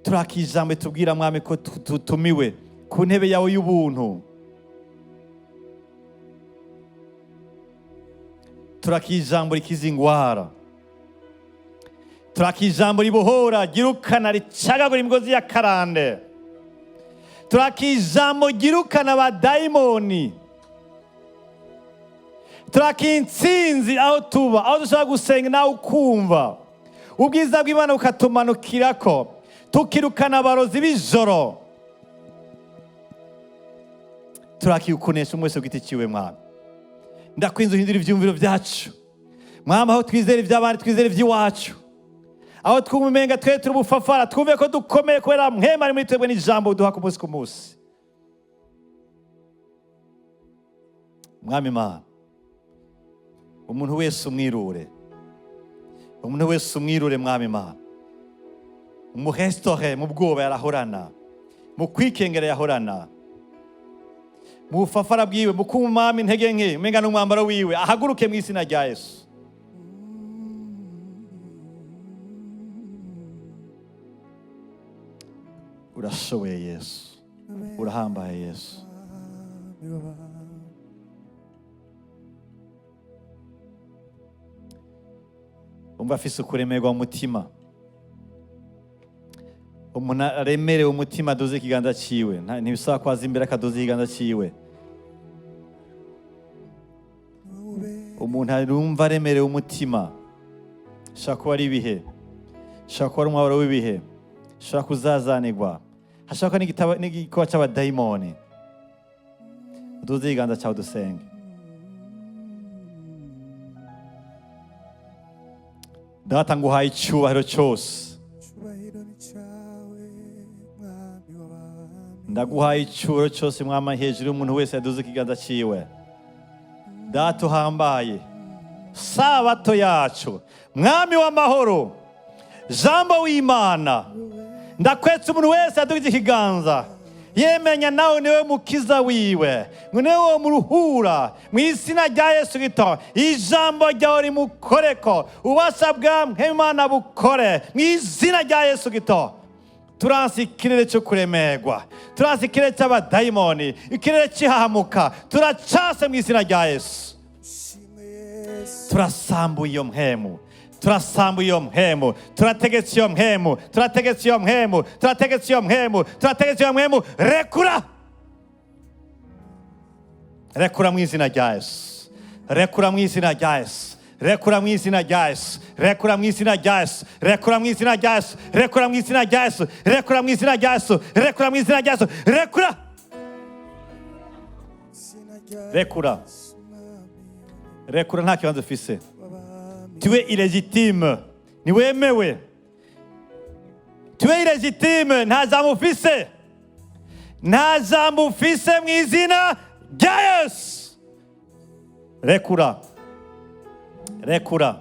turaka ijambo ritubwira Mwami ko tutumiwe Ku ntebe yawe y'ubuntu. Turakiye ijambo rikiza ingwara, turakiye ijambo ribohora, ryirukana, ricagagura imigozi ya karande. Turakiye ijambo ryirukana abadayimoni. Turakiye intsinzi aho tuba, aho dushobora gusenga nawe ukumva ubwiza bw'Imana bukatumanukirako, tukirukana abarozi b'ijoro. Turakiye ukunesha umwe wese ku giti ciwe. Mwami, ndakwinze uhindura ivyumviro vyacu. Mwami, aho twizera ivy'abandi, twizera ivy'iwacu. Aho twumva umenga twe turi ubufafara, twumve ko dukomeye kubera Mpwemu ari muri twebwe n'ijambo uduha ku munsi ku munsi. Mwami Imana, umuntu wese umwirure, umuntu wese umwirure. Mwami Imana, umuhesitore mu bwoba yarahorana, mu kwikengera yahorana, mu bufafara bwiwe, mu kumama intege nke umenga n'umwambaro wiwe, ahaguruke mu izina rya Yesu. Urashoboye Yesu, urahambaye Yesu. Umva afise ukuremerwa mu mutima, umuntu aremerewe umutima aduze ikiganza ciwe. Ntibisaba ko aza imbere, akaduza ikiganza ciwe. Umuntu arumva aremerewe umutima, shobora kuba ari ibihe, shobora kuba ari umwabaro w'ibihe, shobora kuzazanirwa, hashobora kuba n'igikoba c'abadayimoni. Uduze ikiganza cyawe dusenge. Data, nguhaye icyubahiro cyose. Cyubahiro ni cyawe, Mwami w'abami. Ndaguhaye icyubahiro cyose, Mwami, hejuru y'umuntu wese yaduze ikiganza ciwe. Data uhambaye, Sabato yacu, Mwami w'amahoro, Jambo w'Imana, ndakwetse umuntu wese yaduze ikiganza yemenya nawe niwe mukiza wiwe, ngo niwe wo muruhura. Mu izina rya Yesu Kristo, ijambo ryawe rimukoreko, ububasha bwa Imana bukore mu izina rya Yesu Kristo. Turansi ikirere cyo kuremerwa, turansi ikirere cy'abadayimoni, ikirere cy'ihahamuka turacase mu izina rya Yesu. Ushimwe Yesu. Turasambuye iyo mpemu, turasambuye iyo mpemu, turategetse iyo mpemu, turategetse iyo mpemu, turategetse iyo mpemu, turategetse iyo mpemu. Rekura, rekura mu izina rya Yesu, rekura mu izina rya Yesu, rekura mu izina rya Yesu, rekura mu izina rya Yesu, rekura mu izina rya Yesu, rekura mu izina rya Yesu, rekura mu izina rya Yesu, rekura mu izina rya Yesu, rekura. Izina rya Rekura. Yesu, Mwami Rekura, nta kibanza ufise. w'abami. Tu es illégitime, ntiwemewe. Tu es illégitime, nta jambo ufise, nta jambo ufise mu izina rya Yesu. Rekura, rekura,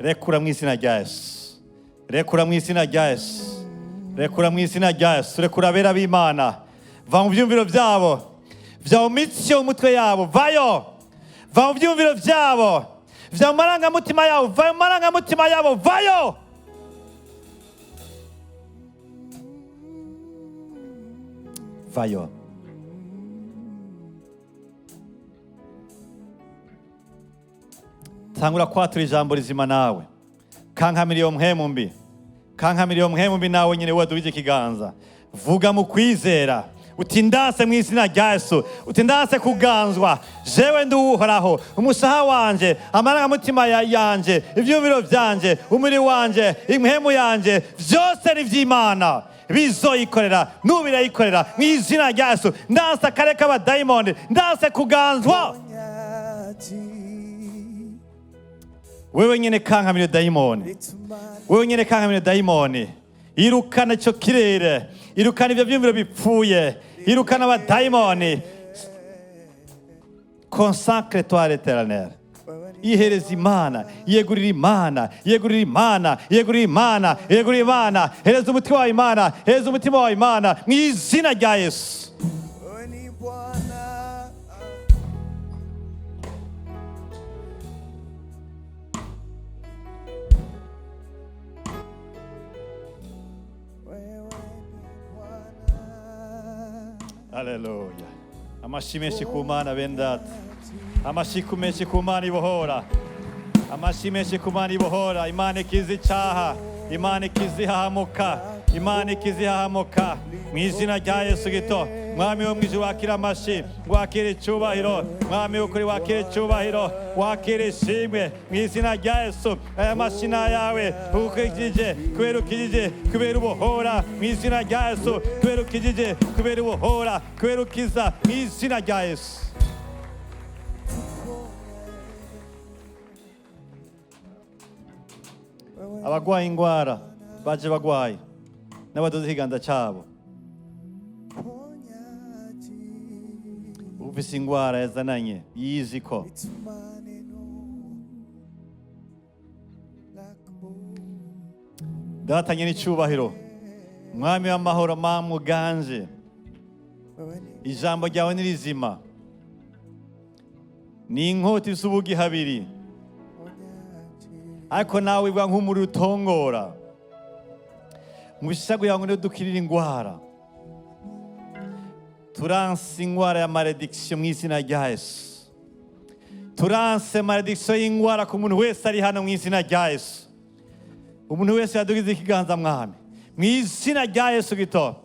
rekura mu izina rya Yesu, rekura mu izina rya Yesu, rekura mu izina rya Yesu. Rekura abera b'Imana, va mu byumviro byabo, va mu mitsi yo mu mutwe yabo, vayo, va mu byumviro byabo, va mu marangamutima yabo, va mu marangamutima yabo, vayo. Vayo. Tangura kwatura ijambo rizima nawe. Kankamira iyo mpemu mbi, kankamira iyo mpemu mbi. Nawe nyine wadubije ikiganza, vuga mu kwizera uti: "Ndanse mu izina rya Yesu." Uti: "Ndanse kuganzwa, jewe ndi Uhoraho. Umushaha wanje, amarangamutima yanje, ivyumviro vyanje, umubiri wanje, impemu yanje, vyose ni ivy'Imana, bizoyikorera, n'ubu birayikorera. Mu izina rya Yesu, ndanse akare k'abadayimoni, ndanse kuganzwa." Nyati Wewe nyene kankamira dayimoni. rituma. Wewe nyene kankamira dayimoni, irukana ico kirere, irukana ivyo vyumviro bipfuye, irukana abadayimoni. Consacre toi à l'Éternel. Wewe ni Ihereza Imana, yegurira Imana, yegurira Imana, yegurira Imana, yegurira Imana. Hereza umutima wawe Imana, hereza umutima wawe Imana mu izina rya Yesu. Wewe ni Bwana. Wewe ni Bwana. Haleluya. Amashi menshi ku Mana, bene data. Amashi menshi ku Mana ibohora. Amashi menshi ku Mana ibohora. Imana ikiza icaha, Imana ikiza ihahamuka, Imana ikiza ihahamuka mu izina rya Yesu gito. Mwami wo mwijuru, wakira amashi, wakira icubahiro. Mwami w'ukuri, wakira icubahiro, wakira ishimwe mu izina rya Yesu. Aya mashi ni ayawe ukijije, kubera ukijije, kubera ubohora mu izina rya Yesu, kubera ukijije, kubera ubohora, kubera ukiza mu izina rya Yesu. Abagwaye ingwara baje bagwaye n'abadoze ikiganza cyabo. Ponyaji. Ufise ingwara yazananye yizi ko Lituma neno lako. Datanye n'icyubahiro, Mwami w'amahoro, mama uganje. Wewe ni Ijambo ryawe ni rizima, ni inkota ifise ubugi habiri, ponyaji. Ariko nawe ivuga nk'umuriro utongora mu bishago yawe ngo dukirire ingwara. Turanse ingwara ya malédiction mu izina rya Yesu. Turanse malédiction y'ingwara ku muntu wese ari hano mu izina rya Yesu. Umuntu wese yadugize ikiganza, Mwami, mu izina rya Yesu gito,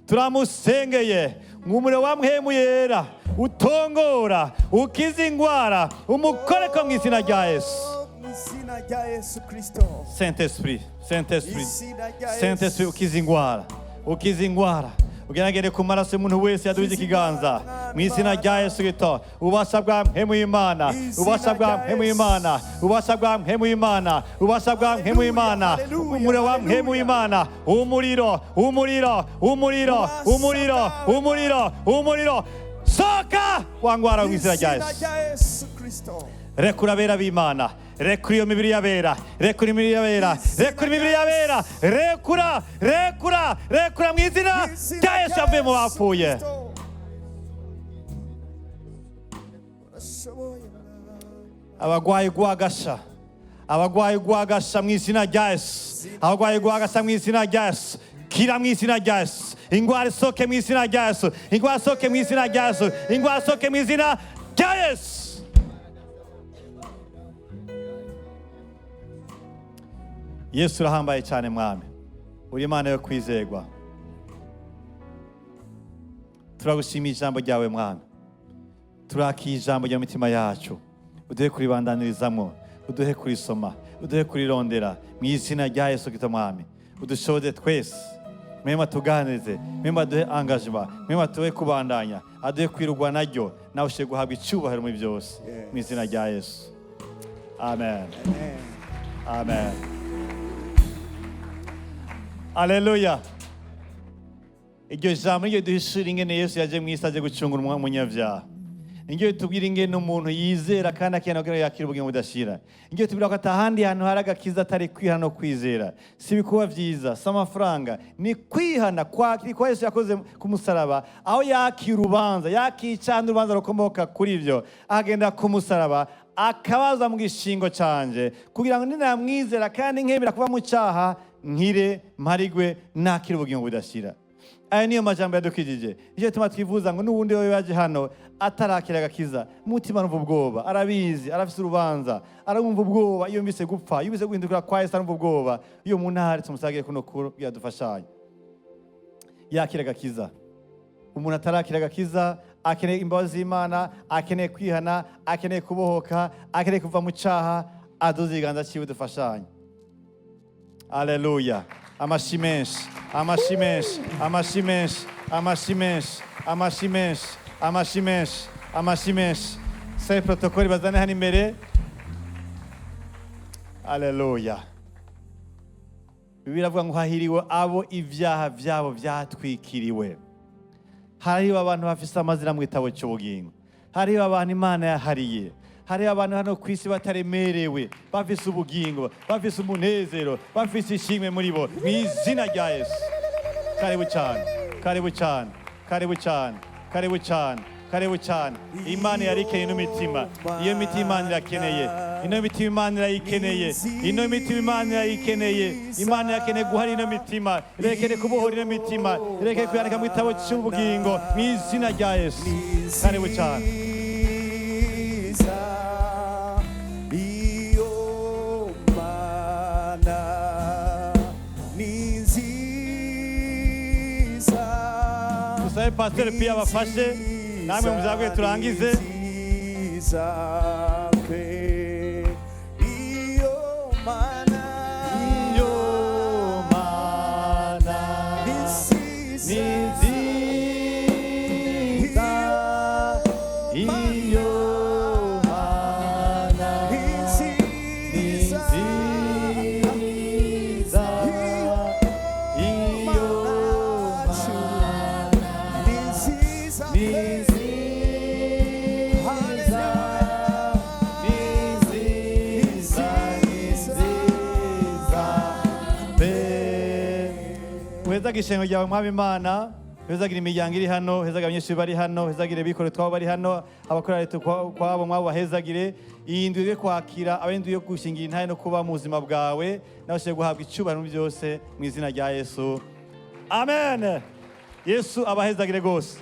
turamusengeye ngo umuriro wa Mpwemu Yera utongora ukize ingwara umukoreko mu izina rya Yesu. Mu izina rya Yesu Kristo. Saint Esprit, Saint Esprit, Izina rya Saint Esprit, Yesu. ukiza ingwara, ukiza ingwara, ugeragere ku maraso y'umuntu wese yadubije ikiganza mu izina rya Yesu gito. Ububasha bwa Mpwemu y'Imana, Izina ububasha bwa rya Mpwemu Yesu. y'Imana, ububasha bwa Mpwemu y'Imana, ububasha bwa Mpwemu y'Imana, Haleluya, umuriro wa Mpwemu haleluya. y'Imana, umuriro, umuriro, umuriro, Ububasha umuriro, bwawe. Umuriro, umuriro, soka wa ngwara mu izina rya Izina Yesu. rya Yesu Kristo. Rekura abera b'Imana, rekura iyo mibiri y'abera, rekura imibiri y'abera, rekura imibiri y'abera, rekura, rekura, rekura mu izina Izina rya Yesu yavuye mu bapfuye. Kristo. Urashoboye, Mwami. Abagwayi gwagasha, abagwayi gwagasha mu izina rya Yesu, abagwayi gwagasha mu izina rya Yesu. Kira mu izina rya Yesu. Ingwara isoke mu izina rya Yesu. Ingwara isoke mu izina rya Yesu. Ingwara isoke mu izina rya Yesu. Yesu, urahambaye cyane. Mwami, uri Imana yo kwizerwa. Turagushimiye ijambo ryawe, Mwami. Turakiye ijambo rya mitima yacu, uduhe kuribandanirizamo, uduhe kurisoma, uduhe kurirondera mu izina rya Yesu Kristo. Mwami, udushoboze twese. Mwema tuganirize, mwema aduhe engagement, mwema tuhe kubandanya, aduhe kwirugwa naryo, nawe ushe guhabwa icyubahiro muri byose. Yes. Mu izina rya Yesu, amen. Amen. Amen. Aleluya. Iryo jambo niryo duhishura ingene Yesu yaje mu isi aje gucungura umunyabyaha. Niryo ritubwira ingene umuntu yizera kandi akihana kugira ngo yakire ubugingo budashira. Niryo ritubwira ko atahandi hantu hari agakiza atari kwihana no kwizera. Si ibikuba vyiza, si amafaranga, ni kwihana kwakira kwa Yesu yakoze ku musaraba, aho yakira urubanza, yakicana urubanza rukomoka kuri ivyo, agenda ku musaraba akabaza mu gishingo canje kugira ngo ninamwizera kandi nkemera kuva mu cyaha, nkire, mparigwe, nakire ubugingo budashira. Aya niyo majambo yadukijije. Nicyo gituma twifuza ngo n'ubundi we yaje hano atarakira agakiza, mutima arumva ubwoba, arabizi arafise urubanza, arumva ubwoba iyo yumvise gupfa, iyo yumvise guhindukira kwa Yesu arumva ubwoba. Iyo umuntu ahari, tumusagire kuno kuru kugira dufashanye yakira agakiza. Umuntu atarakira agakiza akeneye imbabazi z'Imana, akeneye kwihana, akeneye kubohoka, akeneye kuva mu cyaha, aduze ikiganza cyiwe dufashanye. Aleluya. Amashi menshi, amashi menshi, amashi menshi, amashi menshi, amashi menshi, amashi menshi, amashi menshi. Sabe protocole bazane hano imbere. Aleluya. Bibiliya iravuga ngo hahiriwe abo ibyaha byabo byatwikiriwe. Hariho abantu bafise amazina mu gitabo cy'ubugingo. Hariho abantu Imana yahariye. Hariho abantu hano ku isi bataremerewe, bafise ubugingo, bafise umunezero, bafise ishimwe muri bo mu izina rya Yesu. Karibu cyane, karibu cyane, karibu cyane, karibu cyane, karibu cyane. Imana yarikeneye n'imitima iyo mitima. Imana irakeneye. Ino mitima Imana irayikeneye. Ino mitima Imana irayikeneye. Imana irakeneye guhara ino mitima, irakeneye kubohora ino mitima, irakeneye kuyandika mu gitabo cy'ubugingo mu izina rya Yesu. Karibu cyane. Nziza iyo Mana ni nziza. Dusabe Pasiteri Pia abafashe, namwe muzabwe turangize. Nziza pe iyo Mana. Iyo Mana ni nziza. Ni nziza iyo Mana. Ni ni nziza. Nziza iyo Mana. Ni nziza ni pe. Nziza, ni nziza, ni nziza pe. Uhezaga ishengo ryawe, Mwami Imana, uhezagira imiryango iri hano, uhezagira abanyeshuri bari hano, uhezagire abikorera utwabo bari hano, abakorera leta ukwabo, mwabo bahezagire. Iyi ndwi yo kwakira ab'indwi yo gushingira intahe no kuba mu buzima bwawe, nawe ushobore guhabwa icyubahiro muri byose mu izina rya Yesu, amen. Yesu abahezagire rwose.